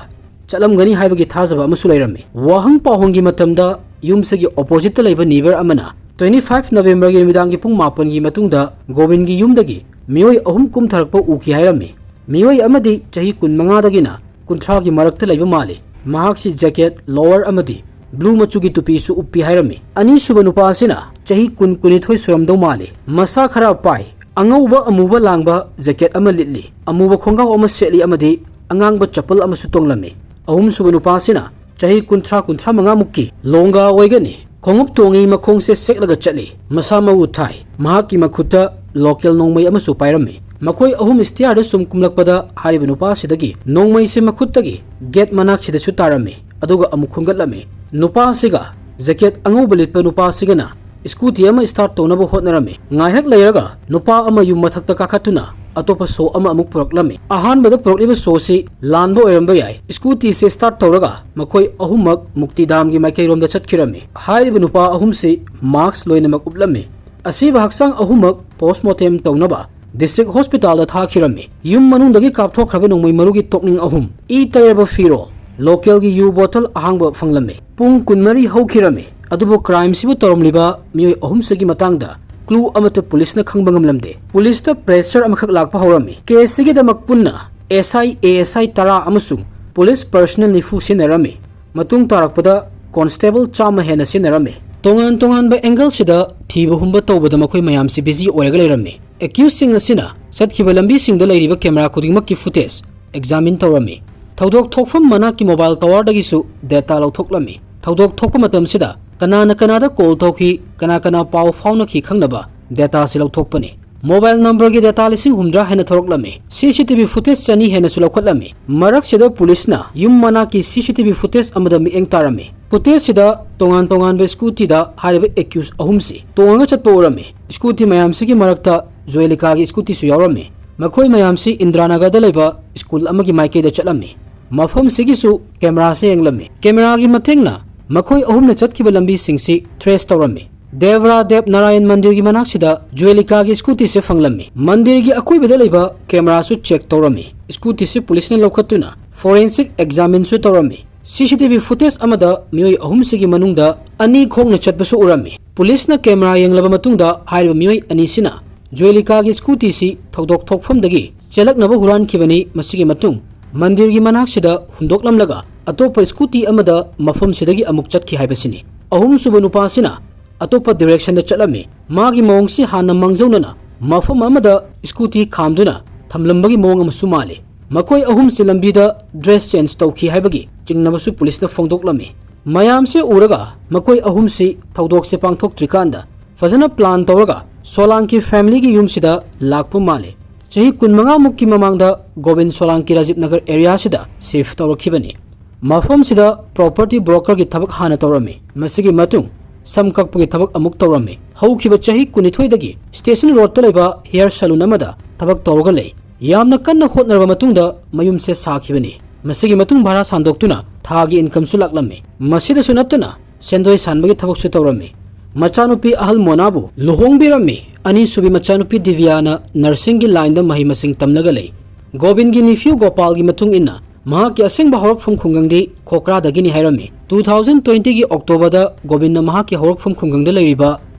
ꯆꯠꯂꯝꯒꯅꯤ ꯍꯥꯏꯕꯒꯤ ꯊꯥꯖꯕ ꯑꯃꯁꯨ ꯂꯩꯔꯝꯃꯤ꯫ ꯋꯥꯍꯪ ꯄꯥꯎꯍꯪꯒꯤ ꯃꯇꯝꯗ ꯌꯨꯝꯁꯤꯒꯤ ꯑꯣꯄꯣꯖꯤꯠꯇ ꯂꯩꯕ ꯅꯤꯕꯔ ꯑꯃꯅ twenty five ꯅꯕꯦꯝꯕꯔꯒꯤ ꯅꯨꯃꯤꯗꯥꯡꯒꯤ ꯄꯨꯡ ꯃꯥꯄꯟꯒꯤ ꯃꯇꯨꯡꯗ ꯒꯣꯕꯤꯟꯒꯤ ꯌꯨꯝꯗꯒꯤ ꯃꯤꯑꯣꯏ ꯑꯍꯨꯝ ꯀꯨꯝꯊꯔꯛꯄ ꯎꯈꯤ ꯍꯥꯏꯔꯝꯃꯤ꯫ ꯃꯤꯑꯣꯏ ꯑꯃꯗꯤ ꯆꯍꯤ ꯀꯨꯟꯃꯉꯥꯗꯒꯤꯅ ꯀꯨꯟꯊ꯭ꯔꯥꯒꯤ ꯃꯔꯛꯇ ꯂꯩꯕ ꯃꯥꯜꯂꯤ꯫ ꯃꯍꯥꯛꯁꯤ ꯖꯦꯀꯦꯠ, ꯂꯣꯋꯔ ꯑꯃꯗꯤ ꯕ꯭ꯂꯨ ꯃꯆꯨꯒꯤ ꯇꯨꯄꯤꯁꯨ ꯎꯞꯄꯤ ꯍꯥꯏꯔꯝꯃꯤ꯫ ꯑꯅꯤꯁꯨꯕ ꯅꯨꯄꯥ ꯑꯁꯤꯅ ꯆꯍꯤ ꯀꯨꯟ, ꯀꯨꯟꯅꯤꯊꯣꯏ ꯁꯨꯔꯝꯗꯧ ꯃꯥꯜꯂꯤ꯫ ꯃꯁꯥ ꯈꯔ ꯄꯥꯏ, ꯑꯉꯧꯕ ꯑꯃꯨꯕ ꯂꯥꯡꯕ ꯖꯦꯀꯦꯠ ꯑꯃ ꯂꯤꯠꯂꯤ, ꯑꯃꯨꯕ ꯈꯣꯡꯒ꯭ꯔꯥꯎ ꯑꯃ ꯁꯦꯠꯂꯤ ꯑꯃꯗꯤ ꯑꯉꯥꯡꯕ ꯆꯄꯜ ꯑꯃꯁꯨ ꯇꯣꯡꯂꯝꯃꯤ꯫ ꯑꯍꯨꯝꯁꯨꯕ ꯅꯨꯄꯥ ꯑꯁꯤꯅ ꯆꯍꯤ ꯀꯨꯟꯊ꯭ꯔꯥ, ꯀꯨꯟꯊ꯭ꯔꯥ ꯃꯉꯥ ꯃꯨꯛꯀꯤ ꯂꯣꯡꯒꯥ ꯑꯣꯏꯒꯅꯤ꯫ ꯈꯣꯡꯎꯞ ꯇꯣꯡꯉꯤ, ꯃꯈꯣꯡꯁꯦ ꯁꯦꯛꯂꯒ ꯆꯠꯂꯤ꯫ ꯃꯁꯥ ꯃꯎ ꯊꯥꯏ꯫ ꯃꯍꯥꯛꯀꯤ ꯃꯈꯨꯠꯇ ꯂꯣꯀꯦꯜ ꯅꯣꯡꯃꯩ ꯑꯃꯁꯨ ꯄꯥꯏꯔꯝꯃꯤ꯫ ꯃꯈꯣꯏ ꯑꯍꯨꯝ ꯁ꯭ꯇꯤꯌꯥꯔꯗ ꯁꯨꯝ ꯀꯨꯝꯂꯛꯄꯗ ꯍꯥꯏꯔꯤꯕ ꯅꯨꯄꯥ ꯑꯁꯤꯗꯒꯤ ꯅꯣꯡꯃꯩꯁꯦ ꯃꯈꯨꯠꯇꯒꯤ ꯒꯦꯠ ꯃꯅꯥꯛꯁꯤꯗꯁꯨ ꯇꯥꯔꯝꯃꯤ, ꯑꯗꯨꯒ ꯑꯃꯨꯛ ꯈꯨꯟꯒꯠꯂꯝꯃꯤ꯫ ꯅꯨꯄꯥ ꯑꯁꯤꯒ ꯖꯦꯀꯦꯠ ꯑꯉꯧꯕ ꯂꯤꯠꯄ ꯅꯨꯄꯥ ꯑꯁꯤꯒꯅ ꯁ꯭ꯀꯨꯇꯤ ꯑꯃ ꯁ꯭ꯇꯥꯔꯠ ꯇꯧꯅꯕ ꯍꯣꯠꯅꯔꯝꯃꯤ꯫ ꯉꯥꯏꯍꯥꯛ ꯂꯩꯔꯒ ꯅꯨꯄꯥ ꯑꯃ ꯌꯨꯝ ꯃꯊꯛꯇ ꯀꯥꯈꯠꯇꯨꯅ ꯑꯇꯣꯞꯄ ꯁꯣ ꯑꯃ ꯑꯃꯨꯛ ꯄꯨꯔꯛꯂꯝꯃꯤ꯫ ꯑꯍꯥꯟꯕꯗ ꯄꯨꯔꯛꯂꯤꯕ ꯁꯣꯁꯤ ꯂꯥꯟꯕ ꯑꯣꯏꯔꯝꯕ ꯌꯥꯏ꯫ ꯁ꯭ꯀꯨꯇꯤꯁꯦ ꯁ꯭ꯇꯥꯔꯠ ꯇꯧꯔꯒ ꯃꯈꯣꯏ ꯑꯍꯨꯝꯃꯛ ꯃꯨꯛꯇꯤꯗꯥꯝꯒꯤ ꯃꯥꯏꯀꯩꯔꯣꯝꯗ ꯆꯠꯈꯤꯔꯝꯃꯤ꯫ ꯍꯥꯏꯔꯤꯕ ꯅꯨꯄꯥ ꯑꯍꯨꯝꯁꯤ ꯃꯥꯛꯁ ꯂꯣꯏꯅꯃꯛ ꯎꯞꯂꯝꯃꯤ꯫ ꯑꯁꯤꯕ ꯍꯛꯆꯥꯡ ꯑꯍꯨꯝꯃꯛ ꯄꯣꯁꯃꯣꯔꯇꯦꯝ ꯇꯧꯅꯕ ꯗꯤꯁꯇ꯭ꯔꯤꯛ ꯍꯣꯁꯄꯤꯇꯥꯜꯗ ꯊꯥꯈꯤꯔꯝꯃꯤ꯫ ꯌꯨꯝ ꯃꯅꯨꯡꯗꯒꯤ ꯀꯥꯞꯊꯣꯛꯈ꯭ꯔꯕ ꯅꯣꯡꯃꯩ ꯃꯔꯨꯒꯤ ꯇꯣꯛꯅꯤꯡ ꯑꯍꯨꯝ, ꯏ ꯇꯩꯔꯕ ꯐꯤꯔꯣꯜ, ꯂꯣꯀꯦꯜꯒꯤ ꯌꯨ ꯕꯣꯇꯜ ꯑꯍꯥꯡꯕ ꯐꯪꯂꯝꯃꯤ꯫ ꯄꯨꯡ ꯀꯨꯟꯃꯔꯤ ꯍꯧꯈꯤꯔꯝꯃꯤ, ꯑꯗꯨꯕꯨ ꯀ꯭ꯔꯥꯏꯝꯁꯤꯕꯨ ꯇꯧꯔꯝꯂꯤꯕ ꯃꯤꯑꯣꯏ ꯑꯍꯨꯝꯁꯤꯒꯤ ꯃꯇꯥꯡꯗ ꯀ꯭ꯂꯨ ꯑꯃꯠꯇ ꯄꯨꯂꯤꯁꯅ ꯈꯪꯕ ꯉꯝꯂꯝꯗꯦ꯫ ꯄꯨꯂꯤꯁꯇ ꯄ꯭ꯔꯦꯁꯔ ꯑꯃꯈꯛ ꯂꯥꯛꯄ ꯍꯧꯔꯝꯃꯤ꯫ ꯀꯦꯁꯁꯤꯒꯤꯗꯃꯛ ꯄꯨꯟꯅ ꯑꯦꯁ ꯑꯥꯏ, ꯑꯦ ꯑꯦꯁ ꯑꯥꯏ ꯇꯔꯥ ꯑꯃꯁꯨꯡ ꯄꯨꯂꯤꯁ ꯄꯔꯁꯅꯦꯜ ꯅꯤꯐꯨ ꯁꯤꯖꯤꯟꯅꯔꯝꯃꯤ꯫ ꯃꯇꯨꯡ ꯇꯥꯔꯛꯄꯗ ꯀꯣꯟꯁꯇꯦꯕꯜ ꯆꯥꯝꯃ ꯍꯦꯟꯅ ꯁꯤꯖꯤꯟꯅꯔꯝꯃꯤ꯫ ꯇꯣꯉꯥꯟ ꯇꯣꯉꯥꯟꯕ ꯑꯦꯡꯒꯜꯁꯤꯗ ꯊꯤꯕ ꯍꯨꯝꯕ ꯇꯧꯕꯗ ꯃꯈꯣꯏ ꯃꯌꯥꯝꯁꯤ ꯕꯤꯖꯤ ꯑꯣꯏꯔꯒ ꯂꯩꯔꯝꯃꯤ꯫ ꯑꯦꯀ꯭ꯌꯨꯁꯁꯤꯡ ꯑꯁꯤꯅ ꯆꯠꯈꯤꯕ ꯂꯝꯕꯤꯁꯤꯡꯗ ꯂꯩꯔꯤꯕ ꯀꯦꯃꯦꯔꯥ ꯈꯨꯗꯤꯡꯃꯛꯀꯤ ꯐꯨꯇꯦꯖ ꯑꯦꯛꯖꯥꯃꯤꯟ ꯇꯧꯔꯝꯃꯤ꯫ ꯊꯧꯗꯣꯛ ꯊꯣꯛꯐꯝ ꯃꯅꯥꯛꯀꯤ ꯃꯣꯕꯥꯏꯜ ꯇꯋꯥꯔꯗꯒꯤꯁꯨ ꯗꯦꯇꯥ ꯂꯧꯊꯣꯛꯂꯝꯃꯤ꯫ ꯊꯧꯗꯣꯛ ꯊꯣꯛꯄ ꯃꯇꯝꯁꯤꯗ ꯀꯅꯥꯅ ꯀꯅꯥꯗ ꯀꯣꯜ ꯇꯧꯈꯤ, ꯀꯅꯥ ꯀꯅꯥ ꯄꯥꯎ ꯐꯥꯎꯅꯈꯤ ꯈꯪꯅꯕ ꯗꯦꯇꯥꯁꯤ ꯂꯧꯊꯣꯛꯄꯅꯤ꯫ ꯃꯣꯕꯥꯏꯜ ꯅꯝꯕꯔꯒꯤ ꯗꯦꯇꯥ ꯂꯤꯁꯤꯡ ꯍꯨꯝꯗ꯭ꯔꯥ ꯍꯦꯟꯅ ꯊꯣꯔꯛꯂꯝꯃꯤ꯫ ꯁꯤ ꯁꯤ ꯇꯤ ꯚꯤ ꯐꯨꯇꯦꯖ ꯆꯅꯤ ꯍꯦꯟꯅꯁꯨ ꯂꯧꯈꯠꯂꯝꯃꯤ꯫ ꯃꯔꯛꯁꯤꯗ ꯄꯨꯂꯤꯁꯅ ꯌꯨꯝ ꯃꯅꯥꯛꯀꯤ ꯁꯤ ꯁꯤ ꯇꯤ ꯚꯤ ꯐꯨꯇꯦꯖ ꯑꯃꯗ ꯃꯤꯠꯌꯦꯡ ꯇꯥꯔꯝꯃꯤ꯫ ꯐꯨꯇꯦꯖꯁꯤꯗ ꯇꯣꯉꯥꯟ ꯇꯣꯉꯥꯟꯕ ꯁ꯭ꯀꯨꯇꯤꯗ ꯍꯥꯏꯔꯤꯕ ꯑꯦꯀ꯭ꯌꯨꯁ ꯑꯍꯨꯝꯁꯤ ꯇꯣꯡꯉꯒ ꯆꯠꯄ ꯎꯔꯝꯃꯤ꯫ ꯁ꯭ꯀꯨꯇꯤ ꯃꯌꯥꯝꯁꯤꯒꯤ ꯃꯔꯛꯇ ꯖꯣꯌꯂꯤꯀꯥꯒꯤ ꯁ꯭ꯀꯨꯇꯤꯁꯨ ꯌꯥꯎꯔꯝꯃꯤ꯫ ꯃꯈꯣꯏ ꯃꯌꯥꯝꯁꯤ ꯏꯟꯗ꯭ꯔꯥꯅꯒꯔꯗ ꯂꯩꯕ ꯁ꯭ꯀꯨꯜ ꯑꯃꯒꯤ ꯃꯥꯏꯀꯩꯗ ꯆꯠꯂꯝꯃꯤ꯫ ꯃꯐꯝꯁꯤꯒꯤꯁꯨ ꯀꯦꯃꯦꯔꯥꯁꯦ ꯌꯦꯡꯂꯝꯃꯤ꯫ ꯀꯦꯃꯦꯔꯥꯒꯤ ꯃꯇꯦꯡꯅ ꯃꯈꯣꯏ ꯑꯍꯨꯝꯅ ꯆꯠꯈꯤꯕ ꯂꯝꯕꯤꯁꯤꯡꯁꯤ ꯇ꯭ꯔꯦꯁ ꯇꯧꯔꯝꯃꯤ꯫ ꯗꯦꯕ꯭ꯔꯥ ꯗꯦꯕ ꯅꯥꯔꯥꯌꯟ ꯃꯟꯗꯤꯔꯒꯤ ꯃꯅꯥꯛꯁꯤꯗ ꯖ꯭ꯋꯦꯂꯤꯀꯥꯒꯤ ꯁ꯭ꯀꯨꯇꯤꯁꯦ ꯐꯪꯂꯝꯃꯤ꯫ ꯃꯟꯗꯤꯔꯒꯤ ꯑꯀꯣꯏꯕꯗ ꯂꯩꯕ ꯀꯦꯃꯦꯔꯥꯁꯨ ꯆꯦꯛ ꯇꯧꯔꯝꯃꯤ꯫ ꯁ꯭ꯀꯨꯇꯤꯁꯦ ꯄꯨꯂꯤꯁꯅ ꯂꯧꯈꯠꯇꯨꯅ ꯐꯣꯔꯦꯟꯁꯤꯛ ꯑꯦꯛꯖꯥꯃꯤꯟꯁꯨ ꯇꯧꯔꯝꯃꯤ꯫ ꯁꯤ ꯁꯤ ꯇꯤ ꯚꯤ ꯐꯨꯇꯦꯖ ꯑꯃꯗ ꯃꯤꯑꯣꯏ ꯑꯍꯨꯝꯁꯤꯒꯤ ꯃꯅꯨꯡꯗ ꯑꯅꯤ ꯈꯣꯡꯅ ꯆꯠꯄꯁꯨ ꯎꯔꯝꯃꯤ꯫ ꯄꯨꯂꯤꯁꯅ ꯀꯦꯃꯦꯔꯥ ꯌꯦꯡꯂꯕ ꯃꯇꯨꯡꯗ ꯍꯥꯏꯔꯤꯕ ꯃꯤꯑꯣꯏ ꯑꯅꯤꯁꯤꯅ ꯖ꯭ꯋꯦꯂꯤꯀꯥꯒꯤ ꯁ꯭ꯀꯨꯇꯤꯁꯤ ꯊꯧꯗꯣꯛ ꯊꯣꯛꯐꯝꯗꯒꯤ ꯆꯦꯜꯂꯛꯅꯕ ꯍꯨꯔꯥꯟꯈꯤꯕꯅꯤ꯫ ꯃꯁꯤꯒꯤ ꯃꯇꯨꯡ ꯃꯟꯗꯤꯔꯒꯤ ꯃꯅꯥꯛꯁꯤꯗ ꯍꯨꯟꯗꯣꯛꯂꯝꯂꯒ ꯑꯇꯣꯞꯄ ꯁ꯭ꯀꯨꯇꯤ ꯑꯃꯗ ꯃꯐꯝꯁꯤꯗꯒꯤ ꯑꯃꯨꯛ ꯆꯠꯈꯤ ꯍꯥꯏꯕꯁꯤꯅꯤ꯫ ꯑꯍꯨꯝꯁꯨꯕ ꯅꯨꯄꯥꯁꯤꯅ ꯑꯇꯣꯞꯄ ꯗꯤꯔꯦꯛꯁꯟꯗ ꯆꯠꯂꯝꯃꯤ꯫ ꯃꯥꯒꯤ ꯃꯑꯣꯡꯁꯤ ꯍꯥꯟꯅ ꯃꯥꯡꯖꯧꯅꯅ ꯃꯐꯝ ꯑꯃꯗ ꯁ꯭ꯀꯨꯇꯤ ꯈꯥꯝꯗꯨꯅ ꯊꯝꯂꯝꯕꯒꯤ ꯃꯑꯣꯡ ꯑꯃꯁꯨ ꯃꯥꯜꯂꯤ꯫ ꯃꯈꯣꯏ ꯑꯍꯨꯝꯁꯤ ꯂꯝꯕꯤꯗ ꯗ꯭ꯔꯦꯁ ꯆꯦꯟꯖ ꯇꯧꯈꯤ ꯍꯥꯏꯕꯒꯤ ꯆꯤꯡꯅꯕꯁꯨ ꯄꯨꯂꯤꯁꯅ ꯐꯣꯡꯗꯣꯛꯂꯝꯃꯤ꯫ ꯃꯌꯥꯝꯁꯦ ꯎꯔꯒ ꯃꯈꯣꯏ ꯑꯍꯨꯝꯁꯤ ꯊꯧꯗꯣꯛꯁꯦ ꯄꯥꯡꯊꯣꯛꯇ꯭ꯔꯤꯀꯥꯟꯗ ꯐꯖꯅ ꯄ꯭ꯂꯥꯟ ꯇꯧꯔꯒ ꯁꯣꯂꯥꯡꯀꯤ ꯐꯦꯃꯤꯂꯤꯒꯤ ꯌꯨꯝꯁꯤꯗ ꯂꯥꯛꯄ ꯃꯥꯜꯂꯤ꯫ ꯆꯍꯤ ꯀꯨꯟꯃꯉꯥ ꯃꯨꯛꯀꯤ ꯃꯃꯥꯡꯗ ꯒꯣꯕꯤꯟ ꯁꯣꯂꯥꯡꯀꯤ ꯔꯥꯖꯤꯕ ꯅꯒꯔ ꯑꯦꯔꯤꯌꯥꯁꯤꯗ ꯁꯤꯐ ꯇꯧꯔꯛꯈꯤꯕꯅꯤ꯫ ꯃꯐꯝꯁꯤꯗ ꯄ꯭ꯔꯣꯄꯔꯇꯤ ꯕ꯭ꯔꯣꯀꯔꯒꯤ ꯊꯕꯛ ꯍꯥꯟꯅ ꯇꯧꯔꯝꯃꯤ꯫ ꯃꯁꯤꯒꯤ ꯃꯇꯨꯡ ꯁꯝ ꯀꯛꯄꯒꯤ ꯊꯕꯛ ꯑꯃꯨꯛ ꯇꯧꯔꯝꯃꯤ꯫ ꯍꯧꯈꯤꯕ ꯆꯍꯤ ꯀꯨꯟꯅꯤꯊꯣꯏꯗꯒꯤ ꯁ꯭ꯇꯦꯁꯟ ꯔꯣꯗꯇ ꯂꯩꯕ ꯍꯤꯌꯔ ꯁꯦꯂꯨꯟ ꯑꯃꯗ ꯊꯕꯛ ꯇꯧꯔꯒ ꯂꯩ꯫ ꯌꯥꯝꯅ ꯀꯟꯅ ꯍꯣꯠꯅꯔꯕ ꯃꯇꯨꯡꯗ ꯃꯌꯨꯝꯁꯦ ꯁꯥꯈꯤꯕꯅꯤ꯫ ꯃꯁꯤꯒꯤ ꯃꯇꯨꯡ ꯚꯔꯥ ꯁꯥꯟꯗꯣꯛꯇꯨꯅ ꯊꯥꯒꯤ ꯏꯟꯀꯝꯁꯨ ꯂꯥꯛꯂꯝꯃꯤ꯫ ꯃꯁꯤꯗꯁꯨ ꯅꯠꯇꯅ ꯁꯦꯟꯗꯣꯏ ꯁꯥꯟꯕꯒꯤ ꯊꯕꯛꯁꯨ ꯇꯧꯔꯝꯃꯤ꯫ ꯃꯆꯥꯅꯨꯄꯤ ꯑꯍꯜ ꯃꯣꯅꯥꯕꯨ ꯂꯨꯍꯣꯡꯕꯤꯔꯝꯃꯤ꯫ ꯑꯅꯤꯁꯨꯕꯤ ꯃꯆꯥꯅꯨꯄꯤ ꯗꯤꯕꯤꯌꯥꯅ ꯅꯔꯁꯤꯡꯒꯤ ꯂꯥꯏꯟꯗ ꯃꯍꯩ ꯃꯁꯤꯡ ꯇꯝꯂꯒ ꯂꯩ꯫ ꯒꯣꯕꯤꯟꯒꯤ ꯅꯤꯐ꯭ꯌꯨ ꯒꯣꯄꯥꯜꯒꯤ ꯃꯇꯨꯡ ꯏꯟꯅ ꯃꯍꯥꯛꯀꯤ ꯑꯁꯦꯡꯕ ꯍꯧꯔꯛꯐꯝ ꯈꯨꯡꯒꯪꯗꯤ ꯈꯣꯀ꯭ꯔꯥꯗꯒꯤꯅꯤ ꯍꯥꯏꯔꯝꯃꯤ꯫ ꯇꯨ ꯊꯥꯎꯖꯟ ꯇ꯭ꯋꯦꯟꯇꯤꯒꯤ ꯑꯣꯛꯇꯣꯕꯔꯗ ꯒꯣꯕꯤꯟꯅ ꯃꯍꯥꯛꯀꯤ ꯍꯧꯔꯛꯐꯝ ꯈꯨꯡꯒꯪꯗ ꯂꯩꯔꯤꯕ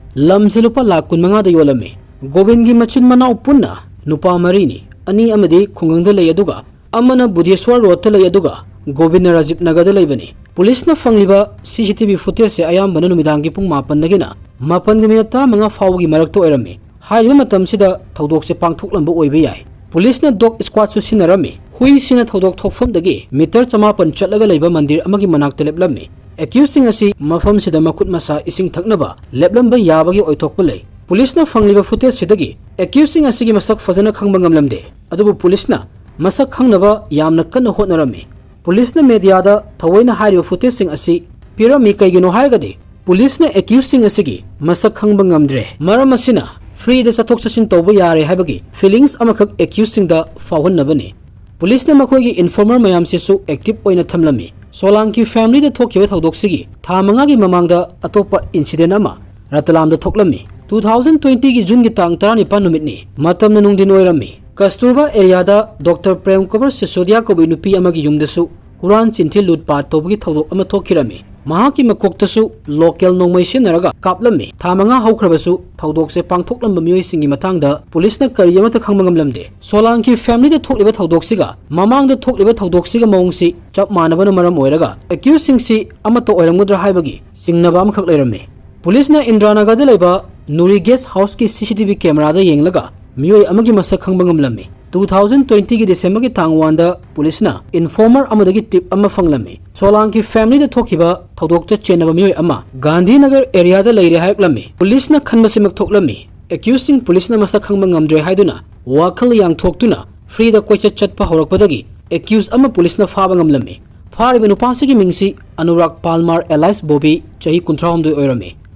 ꯂꯝꯁꯦ ꯂꯨꯄꯥ ꯂꯥꯈ ꯀꯨꯟꯃꯉꯥꯗ ꯌꯣꯜꯂꯝꯃꯤ꯫ ꯒꯣꯕꯤꯟꯒꯤ ꯃꯆꯤꯟ ꯃꯅꯥꯎ ꯄꯨꯟꯅ ꯅꯨꯄꯥ ꯃꯔꯤꯅꯤ꯫ ꯑꯅꯤ ꯑꯃꯗꯤ ꯈꯨꯡꯒꯪꯗ ꯂꯩ, ꯑꯗꯨꯒ ꯑꯃꯅ ꯕꯨꯙꯦꯁ꯭ꯋꯔ ꯔꯣꯗꯇ ꯂꯩ, ꯑꯗꯨꯒ ꯒꯣꯕꯤꯟꯅ ꯔꯥꯖꯤꯕ ꯅꯒꯔꯗ ꯂꯩꯕꯅꯤ꯫ ꯄꯨꯂꯤꯁꯅ ꯐꯪꯂꯤꯕ ꯁꯤ ꯁꯤ ꯇꯤ ꯚꯤ ꯐꯨꯇꯦꯖꯁꯦ ꯑꯌꯥꯝꯕꯅ ꯅꯨꯃꯤꯗꯥꯡꯒꯤ ꯄꯨꯡ ꯃꯥꯄꯟꯗꯒꯤꯅ ꯃꯥꯄꯟꯒꯤ ꯃꯤꯅꯠ ꯇꯔꯥꯃꯉꯥ ꯐꯥꯎꯕꯒꯤ ꯃꯔꯛꯇ ꯑꯣꯏꯔꯝꯃꯤ꯫ ꯍꯥꯏꯔꯤꯕ ꯃꯇꯝꯁꯤꯗ ꯊꯧꯗꯣꯛꯁꯦ ꯄꯥꯡꯊꯣꯛꯂꯝꯕ ꯑꯣꯏꯕ ꯌꯥꯏ꯫ ꯄꯨꯂꯤꯁꯅ ꯗꯣꯒ ꯁ꯭ꯀ꯭ꯋꯥꯗꯁꯨ ꯁꯤꯖꯤꯟꯅꯔꯝꯃꯤ꯫ ꯍꯨꯏꯁꯤꯅ ꯊꯧꯗꯣꯛ ꯊꯣꯛꯐꯝꯗꯒꯤ ꯃꯤꯇꯔ ꯆꯃꯥꯄꯟ ꯆꯠꯂꯒ ꯂꯩꯕ ꯃꯟꯗꯤꯔ ꯑꯃꯒꯤ ꯃꯅꯥꯛꯇ ꯂꯦꯞꯂꯝꯃꯤ꯫ ꯑꯦꯀ꯭ꯌꯨꯁꯁꯤꯡ ꯑꯁꯤ ꯃꯐꯝꯁꯤꯗ ꯃꯈꯨꯠ ꯃꯁꯥ ꯏꯁꯤꯡ ꯊꯛꯅꯕ ꯂꯦꯞꯂꯝꯕ ꯌꯥꯕꯒꯤ ꯑꯣꯏꯊꯣꯛꯄ ꯂꯩ꯫ ꯄꯨꯂꯤꯁꯅ ꯐꯪꯂꯤꯕ ꯐꯨꯇꯦꯖꯁꯤꯗꯒꯤ ꯑꯦꯀ꯭ꯌꯨꯁꯁꯤꯡ ꯑꯁꯤꯒꯤ ꯃꯁꯛ ꯐꯖꯅ ꯈꯪꯕ ꯉꯝꯂꯝꯗꯦ, ꯑꯗꯨꯕꯨ ꯄꯨꯂꯤꯁꯅ ꯃꯁꯛ ꯈꯪꯅꯕ ꯌꯥꯝꯅ ꯀꯟꯅ ꯍꯣꯠꯅꯔꯝꯃꯤ꯫ ꯄꯨꯂꯤꯁꯅ ꯃꯦꯗꯤꯌꯥꯗ ꯊꯑꯣꯏꯅ ꯍꯥꯏꯔꯤꯕ ꯐꯨꯇꯦꯖꯁꯤꯡ ꯑꯁꯤ ꯄꯤꯔꯝꯃꯤ꯫ ꯀꯩꯒꯤꯅꯣ ꯍꯥꯏꯔꯒꯗꯤ ꯄꯨꯂꯤꯁꯅ ꯑꯦꯀ꯭ꯌꯨꯁꯁꯤꯡ ꯑꯁꯤꯒꯤ ꯃꯁꯛ ꯈꯪꯕ ꯉꯝꯗ꯭ꯔꯦ꯫ ꯃꯔꯝ ꯑꯁꯤꯅ ꯐ꯭ꯔꯤꯗ ꯆꯠꯊꯣꯛ ꯆꯠꯁꯤꯟ ꯇꯧꯕ ꯌꯥꯔꯦ ꯍꯥꯏꯕꯒꯤ ꯐꯤꯂꯤꯡꯁ ꯑꯃꯈꯛ ꯑꯦꯀ꯭ꯌꯨꯁꯁꯤꯡꯗ ꯐꯥꯎꯍꯟꯅꯕꯅꯤ꯫ ꯄꯨꯂꯤꯁꯅ ꯃꯈꯣꯏꯒꯤ ꯏꯟꯐꯣꯔꯃꯔ ꯃꯌꯥꯝꯁꯤꯁꯨ ꯑꯦꯛꯇꯤꯚ ꯑꯣꯏꯅ ꯊꯝꯂꯝꯃꯤ꯫ ꯁꯣꯂꯥꯡꯀꯤ ꯐꯦꯃꯤꯂꯤꯗ ꯊꯣꯛꯈꯤꯕ ꯊꯧꯗꯣꯛꯁꯤꯒꯤ ꯊꯥ ꯃꯉꯥꯒꯤ ꯃꯃꯥꯡꯗ ꯑꯇꯣꯞꯄ ꯏꯟꯁꯤꯗꯦꯟ ꯑꯃ ꯔꯇꯂꯥꯝꯗ ꯊꯣꯛꯂꯝꯃꯤ꯫ Two thousand twenty ꯒꯤ ꯖꯨꯟꯒꯤ ꯇꯥꯡ ꯇꯔꯥꯅꯤꯄꯥꯟ ꯅꯨꯃꯤꯠꯅꯤ꯫ ꯃꯇꯝꯅ ꯅꯨꯡꯊꯤꯟ ꯑꯣꯏꯔꯝꯃꯤ꯫ ꯀꯁꯇꯨꯔꯕꯥ ꯑꯦꯔꯤꯌꯥꯗ ꯗꯣꯛꯇꯔ ꯄ꯭ꯔꯦꯝ ꯀꯨꯃꯥꯔ ꯁꯤꯁꯣꯗꯤꯌꯥ ꯀꯧꯕ ꯅꯨꯄꯤ ꯑꯃꯒꯤ ꯌꯨꯝꯗꯁꯨ ꯍꯨꯔꯥꯟ ꯆꯤꯟꯊꯤ ꯂꯨꯠꯄꯥꯠ ꯇꯧꯕꯒꯤ ꯊꯧꯗꯣꯛ ꯑꯃ ꯊꯣꯛꯈꯤꯔꯝꯃꯤ꯫ ꯃꯍꯥꯛꯀꯤ ꯃꯀꯣꯛꯇꯁꯨ ꯂꯣꯀꯦꯜ ꯅꯣꯡꯃꯩ ꯁꯤꯖꯤꯟꯅꯔꯒ ꯀꯥꯞꯂꯝꯃꯤ꯫ ꯊꯥ ꯃꯉꯥ ꯍꯧꯈ꯭ꯔꯕꯁꯨ ꯊꯧꯗꯣꯛꯁꯦ ꯄꯥꯡꯊꯣꯛꯂꯝꯕ ꯃꯤꯑꯣꯏꯁꯤꯡꯒꯤ ꯃꯇꯥꯡꯗ ꯄꯨꯂꯤꯁꯅ ꯀꯔꯤ ꯑꯃꯠꯇ ꯈꯪꯕ ꯉꯝꯂꯝꯗꯦ꯫ ꯁꯣꯂꯥꯡꯀꯤ ꯐꯦꯃꯤꯂꯤꯗ ꯊꯣꯛꯂꯤꯕ ꯊꯧꯗꯣꯛꯁꯤꯒ ꯃꯃꯥꯡꯗ ꯊꯣꯛꯂꯤꯕ ꯊꯧꯗꯣꯛꯁꯤꯒ ꯃꯑꯣꯡꯁꯤ ꯆꯞ ꯃꯥꯟꯅꯕꯅ ꯃꯔꯝ ꯑꯣꯏꯔꯒ ꯑꯦꯀ꯭ꯌꯨꯁꯁꯤꯡꯁꯤ ꯑꯃꯠꯇ ꯑꯣꯏꯔꯝꯒꯗ꯭ꯔꯥ ꯍꯥꯏꯕꯒꯤ ꯆꯤꯡꯅꯕ ꯑꯃꯈꯛ ꯂꯩꯔꯝꯃꯤ꯫ ꯄꯨꯂꯤꯁꯅ ꯏꯟꯗ꯭ꯔꯥꯅꯒꯔꯗ ꯂꯩꯕ ꯅꯨꯔꯤ ꯒꯦꯁ ꯍꯥꯎꯁꯀꯤ C C T V cameraꯗ ꯌꯦꯡꯂꯒ ꯃꯤꯑꯣꯏ ꯑꯃꯒꯤ ꯃꯁꯛ ꯈꯪꯕ ꯉꯝꯂꯝꯃꯤ꯫ Two thousand twenty ꯒꯤ December ꯒꯤ ꯇꯥꯡ one ꯗ ꯄꯨꯂꯤꯁꯅ informer ꯑꯃꯗꯒꯤ tip ꯑꯃ ꯐꯪꯂꯝꯃꯤ꯫ ꯁꯣꯂꯥꯡꯀꯤ ꯐꯦꯃꯤꯂꯤꯗ ꯊꯣꯛꯈꯤꯕ ꯊꯧꯗꯣꯛꯇ ꯆꯦꯟꯅꯕ ꯃꯤꯑꯣꯏ ꯑꯃ ꯒꯥꯟꯙꯤꯅꯒꯔ ꯑꯦꯔꯤꯌꯥꯗ ꯂꯩꯔꯦ ꯍꯥꯏꯔꯛꯂꯝꯃꯤ꯫ ꯄꯨꯂꯤꯁꯅ ꯈꯟꯕꯁꯤꯃꯛ ꯊꯣꯛꯂꯝꯃꯤ꯫ ꯑꯦꯀ꯭ꯌꯨꯁꯁꯤꯡ ꯄꯨꯂꯤꯁꯅ ꯃꯁꯛ ꯈꯪꯕ ꯉꯝꯗ꯭ꯔꯦ ꯍꯥꯏꯗꯨꯅ ꯋꯥꯈꯜ ꯌꯥꯡꯊꯣꯛꯇꯨꯅ freeꯗ ꯀꯣꯏꯆꯠ ꯆꯠꯄ ꯍꯧꯔꯛꯄꯗꯒꯤ ꯑꯦꯀ꯭ꯌꯨꯁ ꯑꯃ ꯄꯨꯂꯤꯁꯅ ꯐꯥꯕ ꯉꯝꯂꯝꯃꯤ꯫ ꯐꯥꯔꯤꯕ ꯅꯨꯄꯥꯁꯤꯒꯤ ꯃꯤꯡꯁꯤ ꯑꯅꯨꯔꯥꯒ ꯄꯥꯜꯃꯥꯔ alias ꯕꯣꯕꯤ, ꯆꯍꯤ ꯀꯨꯟꯊ꯭ꯔꯥꯍꯨꯝꯗꯣꯏ ꯑꯣꯏꯔꯝꯃꯤ꯫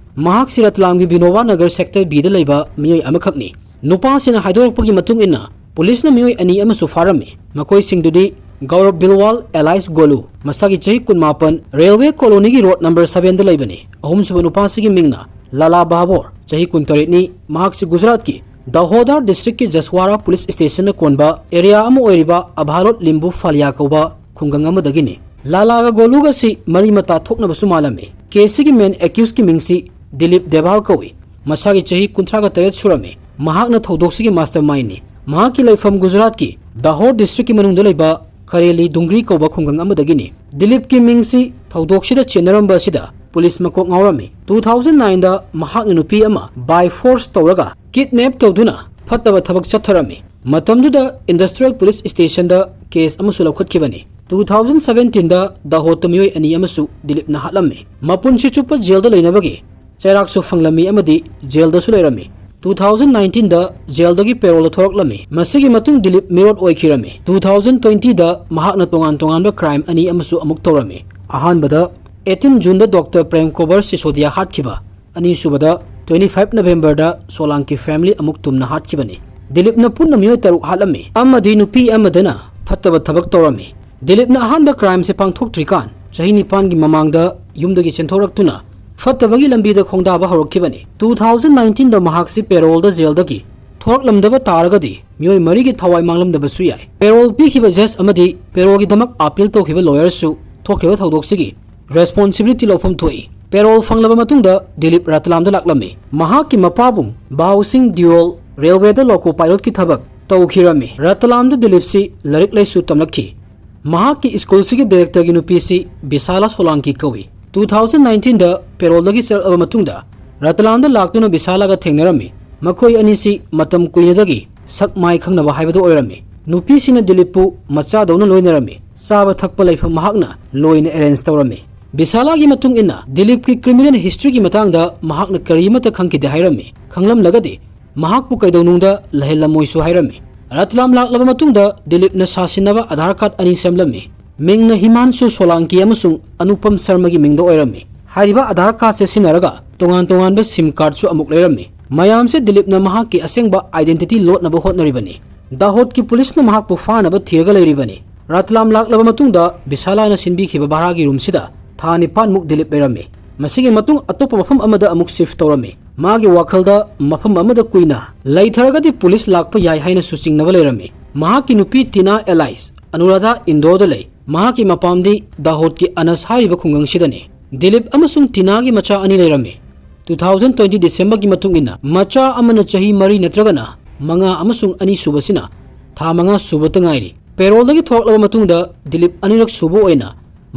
ꯃꯍꯥꯛꯁꯤ ꯔꯠꯂꯥꯝꯒꯤ ꯕꯤꯅꯣꯕꯥ ꯅꯒꯔ Sector B ꯗ ꯂꯩꯕ ꯃꯤꯑꯣꯏ ꯑꯃꯈꯛꯅꯤ꯫ ꯅꯨꯄꯥꯁꯤꯅ ꯍꯥꯏꯗꯣꯔꯛꯄꯒꯤ ꯃꯇꯨꯡ ꯏꯟꯅ ꯄꯨꯂꯤꯁꯅ ꯃꯤꯑꯣꯏ ꯑꯅꯤ ꯑꯃꯁꯨ ꯐꯥꯔꯝꯃꯤ꯫ ꯃꯈꯣꯏꯁꯤꯡꯗꯨꯗꯤ ꯒꯧꯔꯕ ꯕꯤꯜꯋꯥꯜ alias ꯒꯣꯂꯨ, ꯃꯁꯥꯒꯤ ꯆꯍꯤ ꯀꯨꯟꯃꯥꯄꯟ, ꯔꯦꯜꯋꯦ ꯀꯣꯂꯣꯅꯤꯒꯤ ꯔꯣꯗ ꯅꯝꯕꯔ seven ꯗ ꯂꯩꯕꯅꯤ꯫ ꯑꯍꯨꯝꯁꯨꯕ ꯅꯨꯄꯥꯁꯤꯒꯤ ꯃꯤꯡꯅ ꯂꯥꯂꯥ ꯕꯍꯥꯕꯣꯔ, ꯆꯍꯤ ꯀꯨꯟꯇꯔꯦꯠꯅꯤ, ꯃꯍꯥꯛꯁꯤ ꯒꯨꯖꯔꯥꯠꯀꯤ ꯗꯍꯣꯗꯥꯔ ꯗꯤꯁꯇ꯭ꯔꯤꯛꯀꯤ ꯖꯁꯋꯥꯔꯥ ꯄꯨꯂꯤꯁ ꯁ꯭ꯇꯦꯁꯟꯅ ꯀꯣꯟꯕ ꯑꯦꯔꯤꯌꯥ ꯑꯃ ꯑꯣꯏꯔꯤꯕ ꯑꯚꯥꯂꯣꯠ ꯂꯤꯝꯕꯨ ꯐꯥꯂꯤꯌꯥ ꯀꯧꯕ ꯈꯨꯡꯒꯪ ꯑꯃꯗꯒꯤꯅꯤ꯫ ꯂꯥꯂꯥꯒ ꯒꯣꯂꯨꯒꯁꯤ ꯃꯔꯤ ꯃꯇꯥ ꯊꯣꯛꯅꯕꯁꯨ ꯃꯥꯜꯂꯝꯃꯤ꯫ ꯀꯦꯁꯁꯤꯒꯤ ꯃꯦꯟ ꯑꯦꯀ꯭ꯌꯨꯁꯀꯤ ꯃꯤꯡꯁꯤ ꯗꯤꯂꯤꯞ ꯗꯦꯕꯥꯜ ꯀꯧꯏ꯫ ꯃꯁꯥꯒꯤ ꯆꯍꯤ ꯀꯨꯟꯊ꯭ꯔꯥꯒ ꯇꯔꯦꯠ ꯁꯨꯔꯝꯃꯤ꯫ ꯃꯍꯥꯛꯅ ꯊꯧꯗꯣꯛꯁꯤꯒꯤ mastermindꯅꯤ꯫ ꯃꯍꯥꯛꯀꯤ ꯂꯩꯐꯝ ꯒꯨꯖꯔꯥꯠꯀꯤ ꯗꯥꯍꯣꯔ ꯗꯤꯁꯇ꯭ꯔꯤꯛꯀꯤ ꯃꯅꯨꯡꯗ ꯂꯩꯕ ꯈꯔꯦꯂꯤ ꯗꯨꯡꯒ꯭ꯔꯤ ꯀꯧꯕ ꯈꯨꯡꯒꯪ ꯑꯃꯗꯒꯤꯅꯤ꯫ ꯗꯤꯂꯤꯞꯀꯤ ꯃꯤꯡꯁꯤ ꯊꯧꯗꯣꯛꯁꯤꯗ ꯆꯦꯟꯅꯔꯝꯕ ꯑꯁꯤꯗ ꯄꯨꯂꯤꯁ ꯃꯀꯣꯛ ꯉꯥꯎꯔꯝꯃꯤ꯫ Two thousand nine ꯗ ꯃꯍꯥꯛꯅ ꯅꯨꯄꯤ ꯑꯃ by force ꯇꯧꯔꯒ kidnap ꯇꯧꯗꯨꯅ ꯐꯠꯇꯕ ꯊꯕꯛ ꯆꯠꯊꯔꯝꯃꯤ꯫ ꯃꯇꯝꯗꯨꯗ industrial police stationꯗ case ꯑꯃꯁꯨ ꯂꯧꯈꯠꯈꯤꯕꯅꯤ꯫ Two thousand seventeen ꯗ ꯗꯥꯍꯣꯠꯇ ꯃꯤꯑꯣꯏ ꯑꯅꯤ ꯑꯃꯁꯨ ꯗꯤꯂꯤꯞꯅ ꯍꯥꯠꯂꯝꯃꯤ꯫ ꯃꯄꯨꯟꯁꯤ ꯆꯨꯞꯄ ꯖꯦꯜꯗ ꯂꯩꯅꯕꯒꯤ ꯆꯩꯔꯥꯛꯁꯨ ꯐꯪꯂꯝꯃꯤ ꯑꯃꯗꯤ ꯖꯦꯜꯗꯁꯨ ꯂꯩꯔꯝꯃꯤ꯫ Two thousand nineteen ꯗ ꯖꯦꯜꯗꯒꯤ parole ꯊꯣꯔꯛꯂꯝꯃꯤ꯫ ꯃꯁꯤꯒꯤ ꯃꯇꯨꯡ ꯗꯤꯂꯤꯞ ꯃꯤꯔꯣꯠ ꯑꯣꯏꯈꯤꯔꯝꯃꯤ꯫ Two thousand twenty ꯗ ꯃꯍꯥꯛꯅ ꯇꯣꯉꯥꯟ ꯇꯣꯉꯥꯟꯕ crime ꯑꯅꯤ ꯑꯃꯁꯨ ꯑꯃꯨꯛ ꯇꯧꯔꯝꯃꯤ꯫ ꯑꯍꯥꯟꯕꯗ eighteen Juneꯗ ꯗꯣꯛꯇꯔ ꯄ꯭ꯔꯦꯝ ꯀꯣꯕꯔ ꯁꯤꯁꯣꯗꯤꯌꯥ ꯍꯥꯠꯈꯤꯕ, ꯑꯅꯤꯁꯨꯕꯗ twenty five Novemberꯗ ꯁꯣꯂꯥꯡꯀꯤ family ꯑꯃꯨꯛ ꯇꯨꯝꯅ ꯍꯥꯠꯈꯤꯕꯅꯤ꯫ ꯗꯤꯂꯤꯞꯅ ꯄꯨꯟꯅ ꯃꯤꯑꯣꯏ ꯇꯔꯨꯛ ꯍꯥꯠꯂꯝꯃꯤ ꯑꯃꯗꯤ ꯅꯨꯄꯤ ꯑꯃꯗꯅ ꯐꯠꯇꯕ ꯊꯕꯛ ꯇꯧꯔꯝꯃꯤ꯫ ꯗꯤꯂꯤꯞꯅ ꯑꯍꯥꯟꯕ crimeꯁꯦ ꯄꯥꯡꯊꯣꯛꯇ꯭ꯔꯤꯀꯥꯟ ꯆꯍꯤ ꯅꯤꯄꯥꯟꯒꯤ ꯃꯃꯥꯡꯗ ꯌꯨꯝꯗꯒꯤ ꯆꯦꯟꯊꯣꯔꯛꯇꯨꯅ ꯐꯠꯇꯕꯒꯤ ꯂꯝꯕꯤꯗ ꯈꯣꯡꯗꯥꯕ ꯍꯧꯔꯛꯈꯤꯕꯅꯤ꯫ Two thousand nineteenꯗ ꯃꯍꯥꯛꯁꯤ parolꯗ jailꯗꯒꯤ ꯊꯣꯔꯛꯂꯝꯗꯕ ꯇꯥꯔꯒꯗꯤ ꯃꯤꯑꯣꯏ ꯃꯔꯤꯒꯤ ꯊꯋꯥꯏ ꯃꯥꯡꯂꯝꯗꯕꯁꯨ ꯌꯥꯏ꯫ Parole ꯄꯤꯈꯤꯕ judge ꯑꯃꯗꯤ paroleꯒꯤꯗꯃꯛ appeal ꯇꯧꯈꯤꯕ lawyerꯁꯨ ꯊꯣꯛꯈꯤꯕ ꯊꯧꯗꯣꯛꯁꯤꯒꯤ responsibility ꯂꯧꯐꯝ ꯊꯣꯛꯏ꯫ Parole ꯐꯪꯂꯕ ꯃꯇꯨꯡꯗ ꯗꯤꯂꯤꯞ ꯔꯇꯂꯥꯝꯗ ꯂꯥꯛꯂꯝꯃꯤ꯫ ꯃꯍꯥꯛꯀꯤ ꯃꯄꯥꯕꯨꯡ ꯕꯥꯎ ꯁꯤꯡ ꯗꯤꯑꯣꯜ railwayꯗ loco pilotꯀꯤ ꯊꯕꯛ ꯇꯧꯈꯤꯔꯝꯃꯤ꯫ ꯔꯇꯂꯥꯝꯗ ꯗꯤꯂꯤꯞꯁꯤ ꯂꯥꯏꯔꯤꯛ ꯂꯥꯏꯁꯨ ꯇꯝꯂꯛꯈꯤ꯫ ꯃꯍꯥꯛꯀꯤ ꯁ꯭ꯀꯨꯜꯁꯤꯒꯤ directorꯒꯤ ꯅꯨꯄꯤꯁꯤ ꯕꯤꯁꯥꯂꯥ ꯁꯣꯂꯥꯡꯀꯤ ꯀꯧꯏ꯫ Two thousand nineteenꯗ paroleꯗꯒꯤ ꯆꯠꯂꯕ ꯃꯇꯨꯡꯗ ꯔꯇꯂꯥꯝꯗ ꯂꯥꯛꯇꯨꯅ ꯕꯤꯁꯥꯂꯥꯒ ꯊꯦꯡꯅꯔꯝꯃꯤ꯫ ꯃꯈꯣꯏ ꯑꯅꯤꯁꯤ ꯃꯇꯝ ꯀꯨꯏꯅꯗꯒꯤ ꯁꯛ ꯃꯥꯏ ꯈꯪꯅꯕ ꯍꯥꯏꯕꯗꯨ ꯑꯣꯏꯔꯝꯃꯤ꯫ ꯅꯨꯄꯤꯁꯤꯅ ꯗꯤꯂꯤꯞꯄꯨ ꯃꯆꯥꯗꯧꯅ ꯂꯣꯏꯅꯔꯝꯃꯤ꯫ ꯆꯥꯕ ꯊꯛꯄ ꯂꯩꯐꯝ ꯃꯍꯥꯛꯅ ꯂꯣꯏꯅ arrange ꯇꯧꯔꯝꯃꯤ꯫ ꯕꯤꯁꯥꯂꯥꯒꯤ ꯃꯇꯨꯡ ꯏꯟꯅ ꯗꯤꯂꯤꯞꯀꯤ criminal historyꯒꯤ ꯃꯇꯥꯡꯗ ꯃꯍꯥꯛꯅ ꯀꯔꯤꯃꯠꯇ ꯈꯪꯈꯤꯗꯦ ꯍꯥꯏꯔꯝꯃꯤ꯫ ꯈꯪꯂꯝꯂꯒꯗꯤ ꯃꯍꯥꯛꯄꯨ ꯀꯩꯗꯧꯅꯨꯡꯗ ꯂꯩꯍꯜꯂꯝꯃꯣꯏꯁꯨ ꯍꯥꯏꯔꯝꯃꯤ꯫ ꯔꯇꯂꯥꯝ ꯂꯥꯛꯂꯕ ꯃꯇꯨꯡꯗ ꯗꯤꯂꯤꯞꯅ ꯁꯥꯁꯤꯟꯅꯕ ꯑꯙꯥꯔ ꯀꯥꯔꯗ ꯑꯅꯤ ꯁꯦꯝꯂꯝꯃꯤ꯫ ꯃꯤꯡꯅ ꯍꯤꯃꯥꯟꯁꯨ ꯁꯣꯂꯥꯡꯀꯤ ꯑꯃꯁꯨꯡ ꯑꯅꯨꯄꯝ ꯁꯔꯃꯒꯤ ꯃꯤꯡꯗ ꯑꯣꯏꯔꯝꯃꯤ꯫ ꯍꯥꯏꯔꯤꯕ ꯑꯙꯥꯔ ꯀꯥꯔꯗꯁꯦ ꯁꯤꯖꯤꯟꯅꯔꯒ ꯇꯣꯉꯥꯟ ꯇꯣꯉꯥꯟꯕ SIM cardꯁꯨ ꯑꯃꯨꯛ ꯂꯩꯔꯝꯃꯤ꯫ ꯃꯌꯥꯝꯁꯦ ꯗꯤꯂꯤꯞꯅ ꯃꯍꯥꯛꯀꯤ ꯑꯁꯦꯡꯕ identity ꯂꯣꯠꯅꯕ ꯍꯣꯠꯅꯔꯤꯕꯅꯤ꯫ ꯗꯥꯍꯣꯗꯀꯤ ꯄꯨꯂꯤꯁꯅ ꯃꯍꯥꯛꯄꯨ ꯐꯥꯅꯕ ꯊꯤꯔꯒ ꯂꯩꯔꯤꯕꯅꯤ꯫ ꯔꯇꯂꯥꯝ ꯂꯥꯛꯂꯕ ꯃꯇꯨꯡꯗ ꯕꯤꯁꯥꯂꯥꯅ ꯁꯤꯟꯕꯤꯈꯤꯕ ꯚꯥꯔꯥꯒꯤ ꯔꯨꯝꯁꯤꯗ ꯊꯥ ꯅꯤꯄꯥꯟꯃꯨꯛ ꯗꯤꯂꯤꯞ ꯂꯩꯔꯝꯃꯤ꯫ ꯃꯁꯤꯒꯤ ꯃꯇꯨꯡ ꯑꯇꯣꯞꯄ ꯃꯐꯝ ꯑꯃꯗ ꯑꯃꯨꯛ shift ꯇꯧꯔꯝꯃꯤ꯫ ꯃꯥꯒꯤ ꯋꯥꯈꯜꯗ ꯃꯐꯝ ꯑꯃꯗ ꯀꯨꯏꯅ ꯂꯩꯊꯔꯒꯗꯤ ꯄꯨꯂꯤꯁ ꯂꯥꯛꯄ ꯌꯥꯏ ꯍꯥꯏꯅꯁꯨ ꯆꯤꯡꯅꯕ ꯂꯩꯔꯝꯃꯤ꯫ ꯃꯍꯥꯛꯀꯤ ꯅꯨꯄꯤ ꯇꯤꯅꯥ alias ꯑꯅꯨꯔꯥꯙꯥ ꯏꯟꯗꯣꯔꯗ ꯂꯩ꯫ ꯃꯍꯥꯛꯀꯤ ꯃꯄꯥꯝꯗꯤ ꯗꯥꯍꯣꯗꯀꯤ ꯑꯅꯁ ꯍꯥꯏꯔꯤꯕ ꯈꯨꯡꯒꯪꯁꯤꯗꯅꯤ꯫ ꯗꯤꯂꯤꯞ ꯑꯃꯁꯨꯡ ꯇꯤꯅꯥꯒꯤ ꯃꯆꯥ ꯑꯅꯤ ꯂꯩꯔꯝꯃꯤ꯫ Two thousand twenty Decemberꯒꯤ ꯃꯇꯨꯡ ꯏꯟꯅ ꯃꯆꯥ ꯑꯃꯅ ꯆꯍꯤ ꯃꯔꯤ ꯅꯠꯇ꯭ꯔꯒꯅ ꯃꯉꯥ ꯑꯃꯁꯨꯡ ꯑꯅꯤ ꯁꯨꯕꯁꯤꯅ ꯊꯥ ꯃꯉꯥ ꯁꯨꯕꯇ ꯉꯥꯏꯔꯤ꯫ Paroleꯗꯒꯤ ꯊꯣꯔꯛꯂꯕ ꯃꯇꯨꯡꯗ ꯗꯤꯂꯤꯞ ꯑꯅꯤꯔꯛ ꯁꯨꯕ ꯑꯣꯏꯅ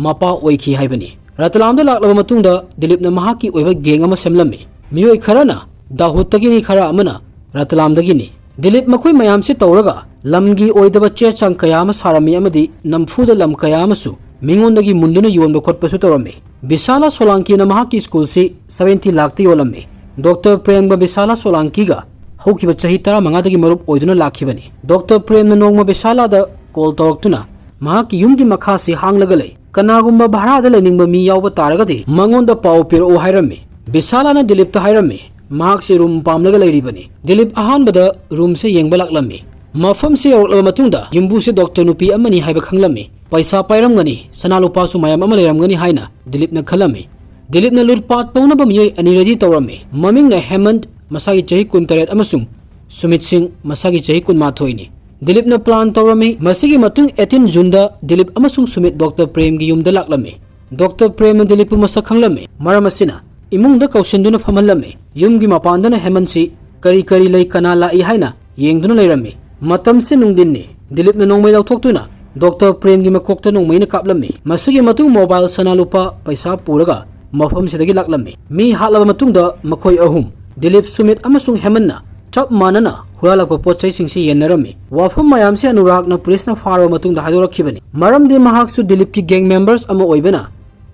ꯃꯄꯥ ꯑꯣꯏꯈꯤ ꯍꯥꯏꯕꯅꯤ꯫ ꯔꯇꯂꯥꯝꯗ ꯂꯥꯛꯂꯕ ꯃꯇꯨꯡꯗ ꯗꯤꯂꯤꯞꯅ ꯃꯍꯥꯛꯀꯤ ꯑꯣꯏꯕ gang ꯑꯃ ꯁꯦꯝꯂꯝꯃꯤ꯫ ꯃꯤꯑꯣꯏ ꯈꯔꯅ ꯗꯥꯍꯨꯗꯇꯒꯤꯅꯤ, ꯈꯔ ꯑꯃꯅ ꯔꯇꯂꯥꯝꯗꯒꯤꯅꯤ꯫ ꯗꯤꯂꯤꯞ ꯃꯈꯣꯏ ꯃꯌꯥꯝꯁꯤ ꯇꯧꯔꯒ ꯂꯝꯒꯤ ꯑꯣꯏꯗꯕ ꯆꯦ ꯆꯥꯡ ꯀꯌꯥ ꯑꯃ ꯁꯥꯔꯝꯃꯤ ꯑꯃꯗꯤ ꯅꯝꯐꯨꯗ ꯂꯝ ꯀꯌꯥ ꯑꯃꯁꯨ ꯃꯤꯉꯣꯟꯗꯒꯤ ꯃꯨꯟꯗꯨꯅ ꯌꯣꯟꯕ ꯈꯣꯠꯄꯁꯨ ꯇꯧꯔꯝꯃꯤ꯫ ꯕꯤꯁꯥꯂꯥ ꯁꯣꯂꯥꯡꯀꯤꯅ ꯃꯍꯥꯛꯀꯤ ꯁ꯭ꯀꯨꯜꯁꯤ seventy ꯂꯥꯛꯇ ꯌꯣꯜꯂꯝꯃꯤ꯫ ꯗꯣꯛꯇꯔ ꯄ꯭ꯔꯦꯝꯒ ꯕꯤꯁꯥꯂꯥ ꯁꯣꯂꯥꯡꯀꯤꯒ ꯍꯧꯈꯤꯕ ꯆꯍꯤ ꯇꯔꯥꯃꯉꯥꯗꯒꯤ ꯃꯔꯨꯞ ꯑꯣꯏꯗꯨꯅ ꯂꯥꯛꯈꯤꯕꯅꯤ꯫ ꯗꯣꯛꯇꯔ ꯄ꯭ꯔꯦꯝꯅ ꯅꯣꯡꯃ ꯕꯤꯁꯥꯂꯥꯗ call ꯇꯧꯔꯛꯇꯨꯅ ꯃꯍꯥꯛꯀꯤ ꯌꯨꯝꯒꯤ ꯃꯈꯥꯁꯤ ꯍꯥꯡꯂꯒ ꯂꯩ, ꯀꯅꯥꯒꯨꯝꯕ ꯚꯥꯔꯥꯗ ꯂꯩꯅꯤꯡꯕ ꯃꯤ ꯌꯥꯎꯕ ꯇꯥꯔꯒꯗꯤ ꯃꯉꯣꯟꯗ ꯄꯥꯎ ꯄꯤꯔꯛꯎ ꯍꯥꯏꯔꯝꯃꯤ꯫ ꯕꯤꯁꯥꯂꯥꯅ ꯗꯤꯂꯤꯞꯇ ꯍꯥꯏꯔꯝꯃꯤ, ꯃꯍꯥꯛꯁꯤ room ꯄꯥꯝꯂꯒ ꯂꯩꯔꯤꯕꯅꯤ꯫ ꯗꯤꯂꯤꯞ ꯑꯍꯥꯟꯕꯗ roomꯁꯦ ꯌꯦꯡꯕ ꯂꯥꯛꯂꯝꯃꯤ꯫ ꯃꯐꯝꯁꯤ ꯌꯧꯔꯛꯂꯕ ꯃꯇꯨꯡꯗ ꯌꯨꯝꯕꯨꯁꯤ ꯗꯣꯛꯇꯔ ꯅꯨꯄꯤ ꯑꯃꯅꯤ ꯍꯥꯏꯕ ꯈꯪꯂꯝꯃꯤ꯫ ꯄꯩꯁꯥ ꯄꯥꯏꯔꯝꯒꯅꯤ, ꯁꯅꯥ ꯂꯨꯄꯥꯁꯨ ꯃꯌꯥꯝ ꯑꯃ ꯂꯩꯔꯝꯒꯅꯤ ꯍꯥꯏꯅ ꯗꯤꯂꯤꯞꯅ ꯈꯜꯂꯝꯃꯤ꯫ ꯗꯤꯂꯤꯞꯅ ꯂꯨꯠꯄꯥꯠ ꯇꯧꯅꯕ ꯃꯤꯑꯣꯏ ꯑꯅꯤ ꯔꯦꯗꯤ ꯇꯧꯔꯝꯃꯤ꯫ ꯃꯃꯤꯡꯅ ꯍꯦꯃꯟꯠ, ꯃꯁꯥꯒꯤ ꯆꯍꯤ ꯀꯨꯟꯇꯔꯦꯠ, ꯑꯃꯁꯨꯡ ꯁꯨꯃꯤꯠ ꯁꯤꯡ, ꯃꯁꯥꯒꯤ ꯆꯍꯤ ꯀꯨꯟꯃꯥꯊꯣꯏꯅꯤ꯫ ꯗꯤꯂꯤꯞꯅ ꯄ꯭ꯂꯥꯟ ꯇꯧꯔꯝꯃꯤ꯫ ꯃꯁꯤꯒꯤ ꯃꯇꯨꯡ ꯑꯩꯠꯇꯤꯟ ꯖꯨꯟꯗ ꯗꯤꯂꯤꯞ ꯑꯃꯁꯨꯡ ꯁꯨꯃꯤꯠ ꯗꯣꯛꯇꯔ ꯄ꯭ꯔꯦꯝꯒꯤ ꯌꯨꯝꯗ ꯂꯥꯛꯂꯝꯃꯤ꯫ ꯗꯣꯛꯇꯔ ꯄ꯭ꯔꯦꯝꯅ ꯗꯤꯂꯤꯞꯄꯨ ꯃꯁꯛ ꯈꯪꯂꯝꯃꯤ꯫ ꯃꯔꯝ ꯑꯁꯤꯅ ꯏꯃꯨꯡꯗ ꯀꯧꯁꯤꯟꯗꯨꯅ ꯐꯝꯍꯜꯂꯝꯃꯤ꯫ ꯌꯨꯝꯒꯤ ꯃꯄꯥꯟꯗꯅ ꯍꯦꯃꯟꯁꯤ ꯀꯔꯤ ꯀꯔꯤ ꯂꯩ, ꯀꯅꯥ ꯂꯥꯛꯏ ꯍꯥꯏꯅ ꯌꯦꯡꯗꯨꯅ ꯂꯩꯔꯝꯃꯤ꯫ ꯃꯇꯝꯁꯤ ꯅꯨꯡꯊꯤꯟꯅꯤ꯫ ꯗꯤꯂꯤꯞꯅ ꯅꯣꯡꯃꯩ ꯂꯧꯊꯣꯛꯇꯨꯅ ꯗꯣꯛꯇꯔ ꯄ꯭ꯔꯦꯝꯒꯤ ꯃꯀꯣꯛꯇ ꯅꯣꯡꯃꯩꯅ ꯀꯥꯞꯂꯝꯃꯤ꯫ ꯃꯁꯤꯒꯤ ꯃꯇꯨꯡ ꯃꯣꯕꯥꯏꯜ, ꯁꯅꯥ ꯂꯨꯄꯥ, ꯄꯩꯁꯥ ꯄꯨꯔꯒ ꯃꯐꯝꯁꯤꯗꯒꯤ ꯂꯥꯛꯂꯝꯃꯤ꯫ ꯃꯤ ꯍꯥꯠꯂꯕ ꯃꯇꯨꯡꯗ ꯃꯈꯣꯏ ꯑꯍꯨꯝ, ꯗꯤꯂꯤꯞ, ꯁꯨꯃꯤꯠ ꯑꯃꯁꯨꯡ ꯍꯦꯃꯟꯅ, ꯆꯞ ꯃꯥꯟꯅꯅ ꯍꯨꯔꯥꯜꯂꯛꯄ ꯄꯣꯠ ꯆꯩꯁꯤꯡꯁꯤ ꯌꯦꯟꯅꯔꯝꯃꯤ꯫ ꯋꯥꯐꯝ ꯃꯌꯥꯝꯁꯤ ꯑꯅꯨꯔꯥꯒꯅ ꯄꯨꯂꯤꯁꯅ ꯐꯥꯔꯕ ꯃꯇꯨꯡꯗ ꯍꯥꯏꯗꯣꯔꯛꯈꯤꯕꯅꯤ, ꯃꯔꯝꯗꯤ ꯃꯍꯥꯛꯁꯨ ꯗꯤꯂꯤꯞꯀꯤ ꯒꯦꯡ ꯃꯦꯝꯕꯔꯁ ꯑꯃ ꯑꯣꯏꯕꯅ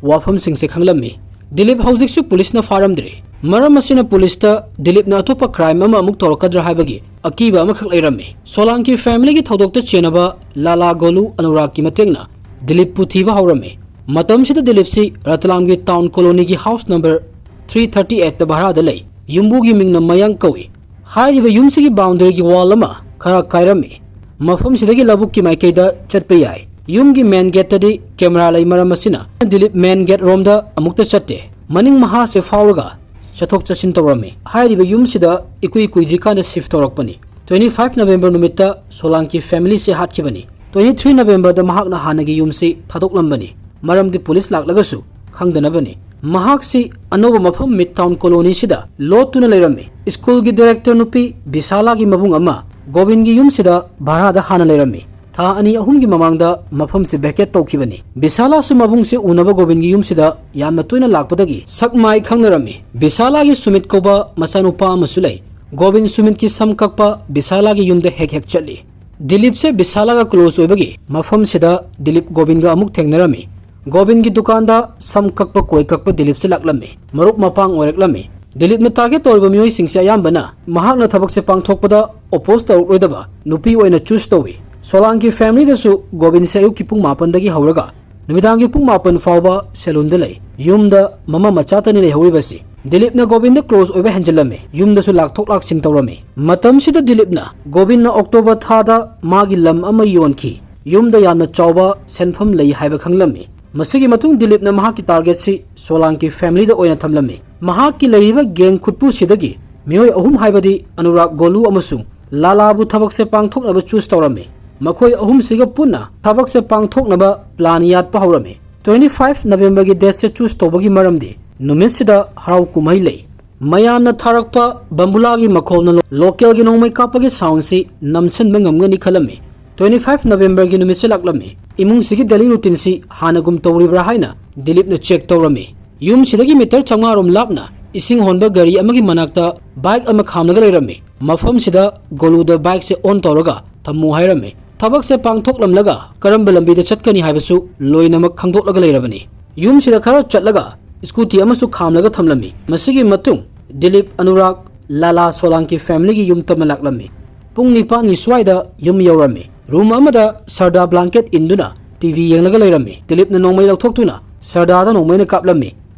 ꯋꯥꯐꯝꯁꯤꯡꯁꯦ ꯈꯪꯂꯝꯃꯤ꯫ ꯗꯤꯂꯤꯞ ꯍꯧꯖꯤꯛꯁꯨ ꯄꯨꯂꯤꯁꯅ ꯐꯥꯔꯝꯗ꯭ꯔꯤ꯫ ꯃꯔꯝ ꯑꯁꯤꯅ ꯄꯨꯂꯤꯁꯇ ꯗꯤꯂꯤꯞꯅ ꯑꯇꯣꯞꯄ ꯀ꯭ꯔꯥꯏꯝ ꯑꯃ ꯑꯃꯨꯛ ꯇꯧꯔꯛꯀꯗ꯭ꯔꯥ ꯍꯥꯏꯕꯒꯤ ꯑꯀꯤꯕ ꯑꯃꯈꯛ ꯂꯩꯔꯝꯃꯤ꯫ ꯁꯣꯂꯥꯡꯀꯤ ꯐꯦꯃꯤꯂꯤꯒꯤ ꯊꯧꯗꯣꯛꯇ ꯆꯦꯟꯅꯕ ꯂꯥꯂꯥ ꯒꯣꯂꯨ ꯑꯅꯨꯔꯥꯒꯀꯤ ꯃꯇꯦꯡꯅ ꯗꯤꯂꯤꯞꯄꯨ ꯊꯤꯕ ꯍꯧꯔꯝꯃꯤ꯫ ꯃꯇꯝꯁꯤꯗ ꯗꯤꯂꯤꯞꯁꯤ ꯔꯇꯂꯥꯝꯒꯤ ꯇꯥꯎꯟ ꯀꯣꯂꯣꯅꯤꯒꯤ ꯍꯥꯎꯁ ꯅꯝꯕꯔ ꯊ꯭ꯔꯤ ꯊꯥꯔꯇꯤ ꯑꯩꯠꯇ ꯚꯔꯥꯗ ꯂꯩ꯫ ꯌꯨꯝꯕꯨꯒꯤ ꯃꯤꯡꯅ ꯃꯌꯥꯡ ꯀꯧꯏ꯫ ꯍꯥꯏꯔꯤꯕ ꯌꯨꯝꯁꯤꯒꯤ ꯕꯥꯎꯟꯗꯔꯤꯒꯤ ꯋꯥꯜ ꯑꯃ ꯈꯔ ꯀꯥꯏꯔꯝꯃꯤ꯫ ꯃꯐꯝꯁꯤꯗꯒꯤ ꯂꯧꯕꯨꯛꯀꯤ ꯃꯥꯏꯀꯩꯗ ꯆꯠꯄ ꯌꯥꯏ꯫ ꯌꯨꯝꯒꯤ ꯃꯦꯟ ꯒꯦꯠꯇꯗꯤ ꯀꯦꯃꯦꯔꯥ ꯂꯩ, ꯃꯔꯝ ꯑꯁꯤꯅ ꯗꯤꯂꯤꯞ ꯃꯦꯟ ꯒꯦꯠ ꯔꯣꯝꯗ ꯑꯃꯨꯛꯇ ꯆꯠꯇꯦ꯫ ꯃꯅꯤꯡ ꯃꯍꯥꯁꯦ ꯐꯥꯎꯔꯒ ꯆꯠꯊꯣꯛ ꯆꯠꯁꯤꯟ ꯇꯧꯔꯝꯃꯤ꯫ ꯍꯥꯏꯔꯤꯕ ꯌꯨꯝꯁꯤꯗ ꯏꯀꯨꯏ ꯀꯨꯏꯗ꯭ꯔꯤꯀꯥꯟꯗ ꯁꯤꯐ ꯇꯧꯔꯛꯄꯅꯤ꯫ ꯇ꯭ꯋꯦꯟꯇꯤ ꯐꯥꯏꯚ ꯅꯕꯦꯝꯕꯔ ꯅꯨꯃꯤꯠꯇ ꯁꯣꯂꯥꯡꯀꯤ ꯐꯦꯃꯤꯂꯤꯁꯦ ꯍꯥꯠꯈꯤꯕꯅꯤ꯫ ꯇ꯭ꯋꯦꯟꯇꯤ ꯊ꯭ꯔꯤ ꯅꯕꯦꯝꯕꯔꯗ ꯃꯍꯥꯛꯅ ꯍꯥꯟꯅꯒꯤ ꯌꯨꯝꯁꯤ ꯊꯥꯗꯣꯛꯂꯝꯕꯅꯤ, ꯃꯔꯝꯗꯤ ꯄꯨꯂꯤꯁ ꯂꯥꯛꯂꯒꯁꯨ ꯈꯪꯗꯅꯕꯅꯤ꯫ ꯃꯍꯥꯛꯁꯤ ꯑꯅꯧꯕ ꯃꯐꯝ ꯃꯤꯗ ꯇꯥꯎꯟ ꯀꯣꯂꯣꯅꯤꯁꯤꯗ ꯂꯣꯠꯇꯨꯅ ꯂꯩꯔꯝꯃꯤ꯫ ꯁ꯭ꯀꯨꯜꯒꯤ ꯗꯤꯔꯦꯛꯇꯔ ꯅꯨꯄꯤ ꯕꯤꯁꯥꯂꯥꯒꯤ ꯃꯕꯨꯡ ꯑꯃ ꯒꯣꯕꯤꯟꯒꯤ ꯌꯨꯝꯁꯤꯗ ꯚꯔꯥꯗ ꯍꯥꯟꯅ ꯂꯩꯔꯝꯃꯤ꯫ ꯊꯥ ꯑꯅꯤ ꯑꯍꯨꯝꯒꯤ ꯃꯃꯥꯡꯗ ꯃꯐꯝꯁꯤ ꯚꯦꯀꯦꯠ ꯇꯧꯈꯤꯕꯅꯤ꯫ ꯕꯤꯁꯥꯂꯥꯁꯨ ꯃꯕꯨꯡꯁꯦ ꯎꯅꯕ ꯒꯣꯕꯤꯟꯒꯤ ꯌꯨꯝꯁꯤꯗ ꯌꯥꯝꯅ ꯇꯣꯏꯅ ꯂꯥꯛꯄꯗꯒꯤ ꯁꯛ ꯃꯥꯏ ꯈꯪꯅꯔꯝꯃꯤ꯫ ꯕꯤꯁꯥꯂꯥꯒꯤ ꯁꯨꯃꯤꯠ ꯀꯧꯕ ꯃꯆꯥꯅꯨꯄꯥ ꯑꯃꯁꯨ ꯂꯩ꯫ ꯒꯣꯕꯤꯟ ꯁꯨꯃꯤꯠꯀꯤ ꯁꯝ ꯀꯛꯄ ꯕꯤꯁꯥꯂꯥꯒꯤ ꯌꯨꯝꯗ ꯍꯦꯛ ꯍꯦꯛ ꯆꯠꯂꯤ꯫ ꯗꯤꯂꯤꯞꯁꯦ ꯕꯤꯁꯥꯂꯥꯒ ꯀ꯭ꯂꯣꯖ ꯑꯣꯏꯕꯒꯤ ꯃꯐꯝꯁꯤꯗ ꯗꯤꯂꯤꯞ ꯒꯣꯕꯤꯟꯒ ꯑꯃꯨꯛ ꯊꯦꯡꯅꯔꯝꯃꯤ꯫ ꯒꯣꯕꯤꯟꯒꯤ ꯗꯨꯀꯥꯟꯗ ꯁꯝ ꯀꯛꯄ, ꯀꯣꯏ ꯀꯛꯄ ꯗꯤꯂꯤꯞꯁꯦ ꯂꯥꯛꯂꯝꯃꯤ꯫ ꯃꯔꯨꯞ ꯃꯄꯥꯡ ꯑꯣꯏꯔꯛꯂꯝꯃꯤ꯫ ꯗꯤꯂꯤꯞꯅ ꯇꯥꯔꯒꯦꯠ ꯇꯧꯔꯤꯕ ꯃꯤꯑꯣꯏꯁꯤꯡꯁꯦ ꯑꯌꯥꯝꯕꯅ ꯃꯍꯥꯛꯅ ꯊꯕꯛꯁꯦ ꯄꯥꯡꯊꯣꯛꯄꯗ ꯑꯣꯄꯣꯖ ꯇꯧꯔꯛꯂꯣꯏꯗꯕ ꯅꯨꯄꯤ ꯑꯣꯏꯅ ꯆꯨꯁ ꯇꯧꯏ꯫ ꯁꯣꯂꯥꯡꯒꯤ ꯐꯦꯃꯤꯂꯤꯗꯁꯨ ꯒꯣꯕꯤꯟꯁꯦ ꯑꯌꯨꯛꯀꯤ ꯄꯨꯡ ꯃꯥꯄꯟꯗꯒꯤ ꯍꯧꯔꯒ ꯅꯨꯃꯤꯗꯥꯡꯒꯤ ꯄꯨꯡ ꯃꯥꯄꯟ ꯐꯥꯎꯕ ꯁꯦꯂꯨꯟꯗ ꯂꯩ꯫ ꯌꯨꯝꯗ ꯃꯃꯥ ꯃꯆꯥꯇꯅꯤ ꯂꯩꯍꯧꯔꯤꯕꯁꯤ꯫ ꯗꯤꯂꯤꯞꯅ ꯒꯣꯕꯤꯟꯗ ꯀ꯭ꯂꯣꯖ ꯑꯣꯏꯕ ꯍꯦꯟꯖꯤꯜꯂꯝꯃꯤ꯫ ꯌꯨꯝꯗꯁꯨ ꯂꯥꯛꯊꯣꯛ ꯂꯥꯛꯁꯤꯟ ꯇꯧꯔꯝꯃꯤ꯫ ꯃꯇꯝꯁꯤꯗ ꯗꯤꯂꯤꯞꯅ ꯒꯣꯕꯤꯟꯅ ꯑꯣꯛꯇꯣꯕꯔ ꯊꯥꯗ ꯃꯥꯒꯤ ꯂꯝ ꯑꯃ ꯌꯣꯟꯈꯤ꯫ ꯌꯨꯝꯗ ꯌꯥꯝꯅ ꯆꯥꯎꯕ ꯁꯦꯟꯐꯝ ꯂꯩ ꯍꯥꯏꯕ ꯈꯪꯂꯝꯃꯤ꯫ ꯃꯁꯤꯒꯤ ꯃꯇꯨꯡ ꯗꯤꯂꯤꯞꯅ ꯃꯍꯥꯛꯀꯤ ꯇꯥꯔꯒꯦꯠꯁꯤ ꯁꯣꯂꯥꯡꯀꯤ ꯐꯦꯃꯤꯂꯤꯗ ꯑꯣꯏꯅ ꯊꯝꯂꯝꯃꯤ꯫ ꯃꯍꯥꯛꯀꯤ ꯂꯩꯔꯤꯕ ꯒꯦꯡ ꯈꯨꯠꯄꯨꯁꯤꯗꯒꯤ ꯃꯤꯑꯣꯏ ꯑꯍꯨꯝ, ꯍꯥꯏꯕꯗꯤ ꯑꯅꯨꯔꯥꯒ, ꯒꯣꯂꯨ ꯑꯃꯁꯨꯡ ꯂꯥꯂꯥꯕꯨ ꯊꯕꯛꯁꯦ ꯄꯥꯡꯊꯣꯛꯅꯕ ꯆꯨꯁ ꯇꯧꯔꯝꯃꯤ꯫ ꯃꯈꯣꯏ ꯑꯍꯨꯝꯁꯤꯒ ꯄꯨꯟꯅ ꯊꯕꯛꯁꯦ ꯄꯥꯡꯊꯣꯛꯅꯕ ꯄ꯭ꯂꯥꯟ ꯌꯥꯠꯄ ꯍꯧꯔꯝꯃꯤ꯫ Twenty five Novemberꯒꯤ ꯗꯦꯠꯁꯦ ꯆꯨꯁ ꯇꯧꯕꯒꯤ ꯃꯔꯝꯗꯤ ꯅꯨꯃꯤꯠꯁꯤꯗ ꯍꯔꯥꯎ ꯀꯨꯝꯍꯩ ꯂꯩ꯫ ꯃꯌꯥꯝꯅ ꯊꯥꯔꯛꯄ ꯕꯝꯕꯨꯂꯥꯒꯤ ꯃꯈꯣꯜꯅ ꯂꯣꯀꯦꯜꯒꯤ ꯅꯣꯡꯃꯩ ꯀꯥꯞꯄꯒꯤ ꯁꯥꯎꯟꯁꯤ ꯅꯝꯁꯤꯟꯕ ꯉꯝꯒꯅꯤ ꯈꯜꯂꯝꯃꯤ꯫ Twenty five Novemberꯒꯤ ꯅꯨꯃꯤꯠꯁꯦ ꯂꯥꯛꯂꯝꯃꯤ꯫ ꯏꯃꯨꯡꯁꯤꯒꯤ ꯗꯦꯂꯤ ꯔꯨꯇꯤꯟꯁꯤ ꯍꯥꯟꯅꯒꯨꯝ ꯇꯧꯔꯤꯕ꯭ꯔꯥ ꯍꯥꯏꯅ ꯗꯤꯂꯤꯞꯅ ꯆꯦꯛ ꯇꯧꯔꯝꯃꯤ꯫ ꯌꯨꯝꯁꯤꯗꯒꯤ ꯃꯤꯇꯔ ꯆꯥꯝꯃꯉꯥ ꯔꯣꯝ ꯂꯥꯞꯅ ꯏꯁꯤꯡ ꯍꯣꯟꯕ ꯒꯥꯔꯤ ꯑꯃꯒꯤ ꯃꯅꯥꯛꯇ ꯕꯥꯏꯛ ꯑꯃ ꯈꯥꯝꯂꯒ ꯂꯩꯔꯝꯃꯤ꯫ ꯃꯐꯝꯁꯤꯗ ꯒꯣꯂꯨꯗ ꯕꯥꯏꯛꯁꯦ ꯑꯣꯟ ꯇꯧꯔꯒ ꯊꯝꯃꯨ ꯍꯥꯏꯔꯝꯃꯤ꯫ ꯊꯕꯛꯁꯦ ꯄꯥꯡꯊꯣꯛꯂꯝꯂꯒ ꯀꯔꯝꯕ ꯂꯝꯕꯤꯗ ꯆꯠꯀꯅꯤ ꯍꯥꯏꯕꯁꯨ ꯂꯣꯏꯅꯃꯛ ꯈꯪꯗꯣꯛꯂꯒ ꯂꯩꯔꯕꯅꯤ꯫ ꯌꯨꯝꯁꯤꯗ ꯈꯔ ꯆꯠꯂꯒ ꯁ꯭ꯀꯨꯇꯤ ꯑꯃꯁꯨ ꯈꯥꯝꯂꯒ ꯊꯝꯂꯝꯃꯤ꯫ ꯃꯁꯤꯒꯤ ꯃꯇꯨꯡ ꯗꯤꯂꯤꯞ, ꯑꯅꯨꯔꯥꯒ, ꯂꯥꯂꯥ ꯁꯣꯂꯥꯡꯀꯤ ꯐꯦꯃꯤꯂꯤꯒꯤ ꯌꯨꯝ ꯇꯝꯅ ꯂꯥꯛꯂꯝꯃꯤ꯫ ꯄꯨꯡ ꯅꯤꯄꯥꯟꯒꯤ ꯁ꯭ꯋꯥꯏꯗ ꯌꯨꯝ ꯌꯧꯔꯝꯃꯤ꯫ ꯔꯨꯝ ꯑꯃꯗ ꯁꯔꯗꯥ ꯕ꯭ꯂꯥꯡꯀꯦꯠ ꯏꯟꯗꯨꯅ ꯇꯤ ꯚꯤ ꯌꯦꯡꯂꯒ ꯂꯩꯔꯝꯃꯤ꯫ ꯗꯤꯂꯤꯞꯅ ꯅꯣꯡꯃꯩ ꯂꯧꯊꯣꯛꯇꯨꯅ ꯁꯔꯗꯥꯗ ꯅꯣꯡꯃꯩꯅ ꯀꯥꯞꯂꯝꯃꯤ꯫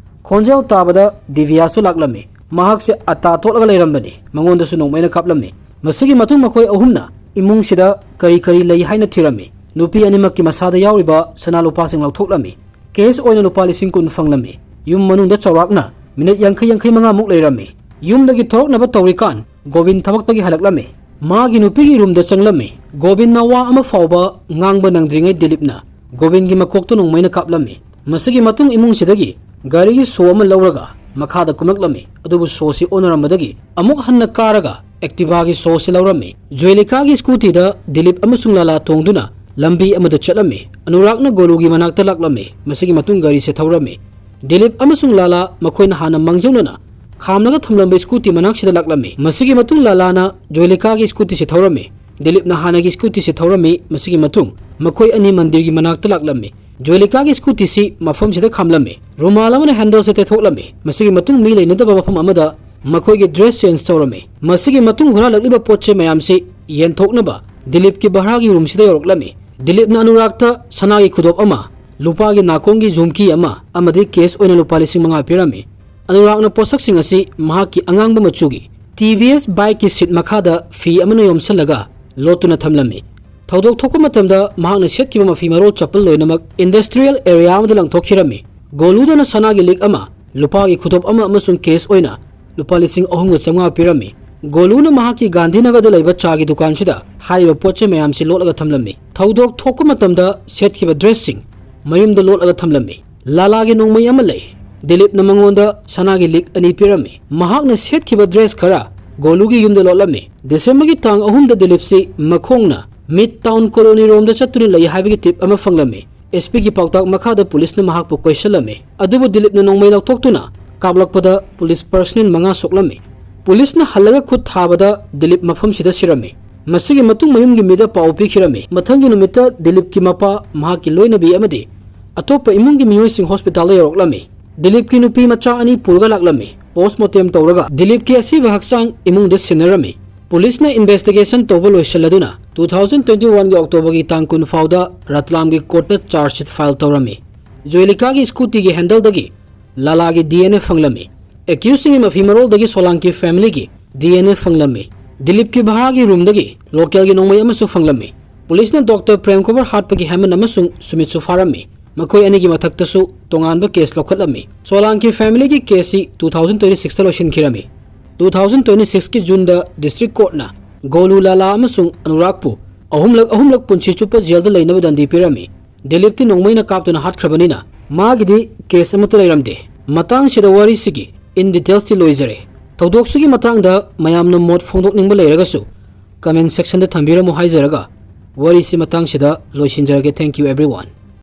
ꯈꯣꯟꯖꯦꯜ ꯇꯥꯕꯗ ꯗꯤꯚꯤꯌꯥꯁꯨ ꯂꯥꯛꯂꯝꯃꯤ꯫ ꯃꯍꯥꯛꯁꯦ ꯑꯇꯥ ꯊꯣꯛꯂꯒ ꯂꯩꯔꯝꯕꯅꯤ꯫ ꯃꯉꯣꯟꯗꯁꯨ ꯅꯣꯡꯃꯩꯅ ꯀꯥꯞꯂꯝꯃꯤ꯫ ꯃꯁꯤꯒꯤ ꯃꯇꯨꯡ ꯃꯈꯣꯏ ꯑꯍꯨꯝꯅ ꯏꯃꯨꯡꯁꯤꯗ ꯀꯔꯤ ꯀꯔꯤ ꯂꯩ ꯍꯥꯏꯅ ꯊꯤꯔꯝꯃꯤ꯫ ꯅꯨꯄꯤ ꯑꯅꯤꯃꯛꯀꯤ ꯃꯁꯥꯗ ꯌꯥꯎꯔꯤꯕ ꯁꯅꯥ ꯂꯨꯄꯥꯁꯤꯡ ꯂꯧꯊꯣꯛꯂꯝꯃꯤ꯫ ꯀꯦꯁ ꯑꯣꯏꯅ ꯂꯨꯄꯥ ꯂꯤꯁꯤꯡ ꯀꯨꯟ ꯐꯪꯂꯝꯃꯤ꯫ ꯌꯨꯝ ꯃꯅꯨꯡꯗ ꯆꯥꯎꯔꯥꯛꯅ ꯃꯤꯅꯤꯠ ꯌꯥꯡꯈꯩ, ꯌꯥꯡꯈꯩ ꯃꯉꯥꯃꯨꯛ ꯂꯩꯔꯝꯃꯤ꯫ ꯌꯨꯝꯗꯒꯤ ꯊꯣꯔꯛꯅꯕ ꯇꯧꯔꯤꯀꯥꯟ ꯒꯣꯕꯤꯟ ꯊꯕꯛꯇꯒꯤ ꯍꯜꯂꯛꯂꯝꯃꯤ꯫ ꯃꯥꯒꯤ ꯅꯨꯄꯤꯒꯤ ꯔꯨꯝꯗ ꯆꯪꯂꯝꯃꯤ꯫ ꯒꯣꯕꯤꯟꯅ ꯋꯥ ꯑꯃ ꯐꯥꯎꯕ ꯉꯥꯡꯕ ꯅꯪꯗ꯭ꯔꯤꯉꯩ ꯗꯤꯂꯤꯞꯅ ꯒꯣꯕꯤꯟꯒꯤ ꯃꯀꯣꯛꯇ ꯅꯣꯡꯃꯩꯅ ꯀꯥꯞꯂꯝꯃꯤ꯫ ꯃꯁꯤꯒꯤ ꯃꯇꯨꯡ ꯏꯃꯨꯡꯁꯤꯗꯒꯤ ꯒꯥꯔꯤꯒꯤ ꯁꯣ ꯑꯃ ꯂꯧꯔꯒ ꯃꯈꯥꯗ ꯀꯨꯝꯂꯛꯂꯝꯃꯤ꯫ ꯑꯗꯨꯕꯨ ꯁꯣꯁꯤ ꯑꯣꯟꯅꯔꯝꯕꯗꯒꯤ ꯑꯃꯨꯛ ꯍꯟꯅ ꯀꯥꯔꯒ ꯑꯦꯛꯇꯤꯚꯥꯒꯤ ꯁꯣꯁꯤ ꯂꯧꯔꯝꯃꯤ꯫ ꯖꯣꯏꯂꯤꯀꯥꯒꯤ ꯁ꯭ꯀꯨꯇꯤꯗ ꯗꯤꯂꯤꯞ ꯑꯃꯁꯨꯡ ꯂꯥꯂꯥ ꯇꯣꯡꯗꯨꯅ ꯂꯝꯕꯤ ꯑꯃꯗ ꯆꯠꯂꯝꯃꯤ꯫ ꯑꯅꯨꯔꯥꯒꯅ ꯒꯣꯂꯨꯒꯤ ꯃꯅꯥꯛꯇ ꯂꯥꯛꯂꯝꯃꯤ꯫ ꯃꯁꯤꯒꯤ ꯃꯇꯨꯡ ꯒꯥꯔꯤꯁꯦ ꯊꯧꯔꯝꯃꯤ꯫ ꯗꯤꯂꯤꯞ ꯑꯃꯁꯨꯡ ꯂꯥꯂꯥ ꯃꯈꯣꯏꯅ ꯍꯥꯟꯅ ꯃꯥꯡꯖꯧꯅꯅ ꯈꯥꯝꯂꯒ ꯊꯝꯂꯝꯕ ꯁ꯭ꯀꯨꯇꯤ ꯃꯅꯥꯛꯁꯤꯗ ꯂꯥꯛꯂꯝꯃꯤ꯫ ꯃꯁꯤꯒꯤ ꯃꯇꯨꯡ ꯂꯥꯂꯥꯅ ꯖꯣꯏꯂꯤꯀꯥꯒꯤ ꯁ꯭ꯀꯨꯇꯤꯁꯤ ꯊꯧꯔꯝꯃꯤ꯫ ꯗꯤꯂꯤꯞꯅ ꯍꯥꯟꯅꯒꯤ ꯁ꯭ꯀꯨꯇꯤꯁꯤ ꯊꯧꯔꯝꯃꯤ꯫ ꯃꯁꯤꯒꯤ ꯃꯇꯨꯡ ꯃꯈꯣꯏ ꯑꯅꯤ ꯃꯟꯗꯤꯔꯒꯤ ꯃꯅꯥꯛꯇ ꯂꯥꯛꯂꯝꯃꯤ꯫ ꯖꯣꯏꯂꯤꯀꯥꯒꯤ ꯁ꯭ꯀꯨꯇꯤꯁꯤ ꯃꯐꯝꯁꯤꯗ ꯈꯥꯝꯂꯝꯃꯤ꯫ ꯔꯨꯃꯥꯜ ꯑꯃꯅ ꯍꯦꯟꯗꯜꯁꯦ ꯇꯩꯊꯣꯛꯂꯝꯃꯤ꯫ ꯃꯁꯤꯒꯤ ꯃꯇꯨꯡ ꯃꯤ ꯂꯩꯅꯗꯕ ꯃꯐꯝ ꯑꯃꯗ ꯃꯈꯣꯏꯒꯤ ꯗ꯭ꯔꯦꯁ ꯆꯦꯟꯖ ꯇꯧꯔꯝꯃꯤ꯫ ꯃꯁꯤꯒꯤ ꯃꯇꯨꯡ ꯍꯨꯔꯥꯜꯂꯛꯂꯤꯕ ꯄꯣꯠ ꯆꯩ ꯃꯌꯥꯝꯁꯤ ꯌꯦꯟꯊꯣꯛꯅꯕ ꯗꯤꯂꯤꯞꯀꯤ ꯚꯔꯥꯒꯤ ꯔꯨꯝꯁꯤꯗ ꯌꯧꯔꯛꯂꯝꯃꯤ꯫ ꯗꯤꯂꯤꯞꯅ ꯑꯅꯨꯔꯥꯒꯇ ꯁꯅꯥꯒꯤ ꯈꯨꯗꯣꯞ ꯑꯃ, ꯂꯨꯄꯥꯒꯤ ꯅꯥꯀꯣꯡꯒꯤ ꯖꯨꯝꯀꯤ ꯑꯃ ꯑꯃꯗꯤ ꯀꯦꯁ ꯑꯣꯏꯅ ꯂꯨꯄꯥ ꯂꯤꯁꯤꯡ ꯃꯉꯥ ꯄꯤꯔꯝꯃꯤ꯫ ꯑꯅꯨꯔꯥꯒꯅ ꯄꯣꯠꯁꯛꯁꯤꯡ ꯑꯁꯤ ꯃꯍꯥꯛꯀꯤ ꯑꯉꯥꯡꯕ ꯃꯆꯨꯒꯤ ꯇꯤ ꯚꯤ ꯑꯦꯁ ꯕꯥꯏꯛꯀꯤ ꯁꯤꯠ ꯃꯈꯥꯗ ꯐꯤ ꯑꯃꯅ ꯌꯣꯝꯁꯤꯜꯂꯒ ꯂꯣꯠꯇꯨꯅ ꯊꯝꯂꯝꯃꯤ꯫ ꯊꯧꯗꯣꯛ ꯊꯣꯛꯄ ꯃꯇꯝꯗ ꯃꯍꯥꯛꯅ ꯁꯦꯠꯈꯤꯕ ꯃꯐꯤ ꯃꯔꯣꯜ ꯆꯄꯜ ꯂꯣꯏꯅꯃꯛ industrial area ꯑꯃꯗ ꯂꯪꯊꯣꯛꯈꯤꯔꯝꯃꯤ꯫ ꯒꯣꯂꯨꯗꯅ ꯁꯅꯥꯒꯤ ꯂꯤꯛ ꯑꯃ, ꯂꯨꯄꯥꯒꯤ ꯈꯨꯗꯣꯞ ꯑꯃ ꯑꯃꯁꯨꯡ cash ꯑꯣꯏꯅ ꯂꯨꯄꯥ ꯂꯤꯁꯤꯡ ꯑꯍꯨꯝꯒ ꯆꯥꯝꯃꯉꯥ ꯄꯤꯔꯝꯃꯤ꯫ ꯒꯣꯂꯨꯅ ꯃꯍꯥꯛꯀꯤ ꯒꯥꯟꯙꯤꯅꯒꯔꯗ ꯂꯩꯕ ꯆꯥꯒꯤ ꯗꯨꯀꯥꯟꯁꯤꯗ ꯍꯥꯏꯔꯤꯕ ꯄꯣꯠ ꯆꯩ ꯃꯌꯥꯝꯁꯤ ꯂꯣꯠꯂꯒ ꯊꯝꯂꯝꯃꯤ꯫ ꯊꯧꯗꯣꯛ ꯊꯣꯛꯄ ꯃꯇꯝꯗ ꯁꯦꯠꯈꯤꯕ dressꯁꯤꯡ ꯃꯌꯨꯝꯗ ꯂꯣꯠꯂꯒ ꯊꯝꯂꯝꯃꯤ꯫ ꯂꯥꯂꯥꯒꯤ ꯅꯣꯡꯃꯩ ꯑꯃ ꯂꯩ꯫ ꯗꯤꯂꯤꯞꯅ ꯃꯉꯣꯟꯗ ꯁꯅꯥꯒꯤ ꯂꯤꯛ ꯑꯅꯤ ꯄꯤꯔꯝꯃꯤ꯫ ꯃꯍꯥꯛꯅ ꯁꯦꯠꯈꯤꯕ dress ꯈꯔ ꯒꯣꯂꯨꯒꯤ ꯌꯨꯝꯗ ꯂꯣꯠꯂꯝꯃꯤ꯫ ꯗꯤꯁꯦꯝꯕꯔꯒꯤ ꯇꯥꯡ ꯑꯍꯨꯝꯗ ꯗꯤꯂꯤꯞꯁꯤ ꯃꯈꯣꯡꯅ Midtown Colony ꯔꯣꯝꯗ ꯆꯠꯇꯨꯅ ꯂꯩ ꯍꯥꯏꯕꯒꯤ tip ꯑꯃ ꯐꯪꯂꯝꯃꯤ꯫ ꯑꯦꯁ ꯄꯤꯒꯤ ꯄꯥꯎꯇꯥꯛ ꯃꯈꯥꯗ ꯄꯨꯂꯤꯁꯅ ꯃꯍꯥꯛꯄꯨ ꯀꯣꯏꯁꯤꯜꯂꯝꯃꯤ꯫ ꯑꯗꯨꯕꯨ ꯗꯤꯂꯤꯞꯅ ꯅꯣꯡꯃꯩ ꯂꯧꯊꯣꯛꯇꯨꯅ ꯀꯥꯞꯂꯛꯄꯗ ꯄꯨꯂꯤꯁ personnel ꯃꯉꯥ ꯁꯣꯛꯂꯝꯃꯤ꯫ ꯄꯨꯂꯤꯁꯅ ꯍꯜꯂꯒ ꯈꯨꯠ ꯊꯥꯕꯗ ꯗꯤꯂꯤꯞ ꯃꯐꯝꯁꯤꯗ ꯁꯤꯔꯝꯃꯤ꯫ ꯃꯁꯤꯒꯤ ꯃꯇꯨꯡ ꯃꯌꯨꯝꯒꯤ ꯃꯤꯗ ꯄꯥꯎ ꯄꯤꯈꯤꯔꯝꯃꯤ꯫ ꯃꯊꯪꯒꯤ ꯅꯨꯃꯤꯠꯇ ꯗꯤꯂꯤꯞꯀꯤ ꯃꯄꯥ, ꯃꯍꯥꯛꯀꯤ ꯂꯣꯏꯅꯕꯤ ꯑꯃꯗꯤ ꯑꯇꯣꯞꯄ ꯏꯃꯨꯡꯒꯤ ꯃꯤꯑꯣꯏꯁꯤꯡ ꯍꯣꯁꯄꯤꯇꯥꯜꯗ ꯌꯧꯔꯛꯂꯝꯃꯤ꯫ ꯗꯤꯂꯤꯞꯀꯤ ꯅꯨꯄꯤ ꯃꯆꯥ ꯑꯅꯤ ꯄꯨꯔꯒ ꯂꯥꯛꯂꯝꯃꯤ꯫ Postmortem ꯇꯧꯔꯒ ꯗꯤꯂꯤꯞꯀꯤ ꯑꯁꯤꯕ ꯍꯛꯆꯥꯡ ꯏꯃꯨꯡꯗ ꯁꯤꯟꯅꯔꯝꯃꯤ꯫ ꯄꯨꯂꯤꯁꯅ investigation ꯇꯧꯕ ꯂꯣꯏꯁꯤꯜꯂꯗꯨꯅ two thousand twenty oneꯒꯤ Octoberꯒꯤ ꯇꯥꯡ ꯀꯨꯟ ꯐꯥꯎꯗ ꯔꯠꯂꯥꯝꯒꯤ courtꯇ charge sheet file ꯇꯧꯔꯝꯃꯤ꯫ ꯖꯣꯏꯂꯤꯀꯥꯒꯤ scootyꯒꯤ handleꯗꯒꯤ ꯂꯥꯂꯥꯒꯤ D N A ꯐꯪꯂꯝꯃꯤ꯫ Accusedꯁꯤꯡꯒꯤ ꯃꯐꯤ ꯃꯔꯣꯜꯗꯒꯤ ꯁꯣꯂꯥꯡꯀꯤ familyꯒꯤ D N A ꯐꯪꯂꯝꯃꯤ꯫ ꯗꯤꯂꯤꯞꯀꯤ ꯚꯥꯔꯥꯒꯤ roomꯗꯒꯤ localꯒꯤ ꯅꯣꯡꯃꯩ ꯑꯃꯁꯨ ꯐꯪꯂꯝꯃꯤ꯫ ꯄꯨꯂꯤꯁꯅ Doctor ꯄ꯭ꯔꯦꯝ ꯀꯨꯃꯥꯔ ꯍꯥꯠꯄꯒꯤ ꯍꯦꯃꯟ ꯑꯃꯁꯨꯡ ꯁꯨꯃꯤꯠꯁꯨ ꯐꯥꯔꯝꯃꯤ꯫ ꯃꯈꯣꯏ ꯑꯅꯤꯒꯤ ꯃꯊꯛꯇꯁꯨ ꯇꯣꯉꯥꯟꯕ case ꯂꯧꯈꯠꯂꯝꯃꯤ꯫ ꯁꯣꯂꯥꯡꯀꯤ familyꯒꯤ caseꯁꯤ two thousand twenty sixꯇ ꯂꯣꯏꯁꯤꯟꯈꯤꯔꯝꯃꯤ꯫ Two thousand twenty sixꯀꯤ Juneꯗ district courtꯅ ꯒꯣꯂꯨ, ꯂꯥꯂꯥ ꯑꯃꯁꯨꯡ ꯑꯅꯨꯔꯥꯒꯄꯨ ꯑꯍꯨꯝꯂꯛ ꯑꯍꯨꯝꯂꯛ ꯄꯨꯟꯁꯤ ꯆꯨꯞꯄ jailꯗ ꯂꯩꯅꯕ ꯗꯟꯗꯤ ꯄꯤꯔꯝꯃꯤ꯫ ꯗꯤꯂꯤꯞꯇꯤ ꯅꯣꯡꯃꯩꯅ ꯀꯥꯞꯇꯨꯅ ꯍꯥꯠꯈ꯭ꯔꯕꯅꯤꯅ ꯃꯥꯒꯤꯗꯤ case ꯑꯃꯠꯇ ꯂꯩꯔꯝꯗꯦ꯫ ꯃꯇꯥꯡꯁꯤꯗ ꯋꯥꯔꯤꯁꯤꯒꯤ in detailsꯇꯤ ꯂꯣꯏꯖꯔꯦ꯫ ꯊꯧꯗꯣꯛꯁꯤꯒꯤ ꯃꯇꯥꯡꯗ ꯃꯌꯥꯝꯅ ꯃꯣꯠ ꯐꯣꯡꯗꯣꯛꯅꯤꯡꯕ ꯂꯩꯔꯒꯁꯨ comment sectionꯗ ꯊꯝꯕꯤꯔꯝꯃꯨ ꯍꯥꯏꯖꯔꯒ ꯋꯥꯔꯤꯁꯤ ꯃꯇꯥꯡꯁꯤꯗ ꯂꯣꯏꯁꯤꯟꯖꯔꯒꯦ꯫ Thank you everyone꯫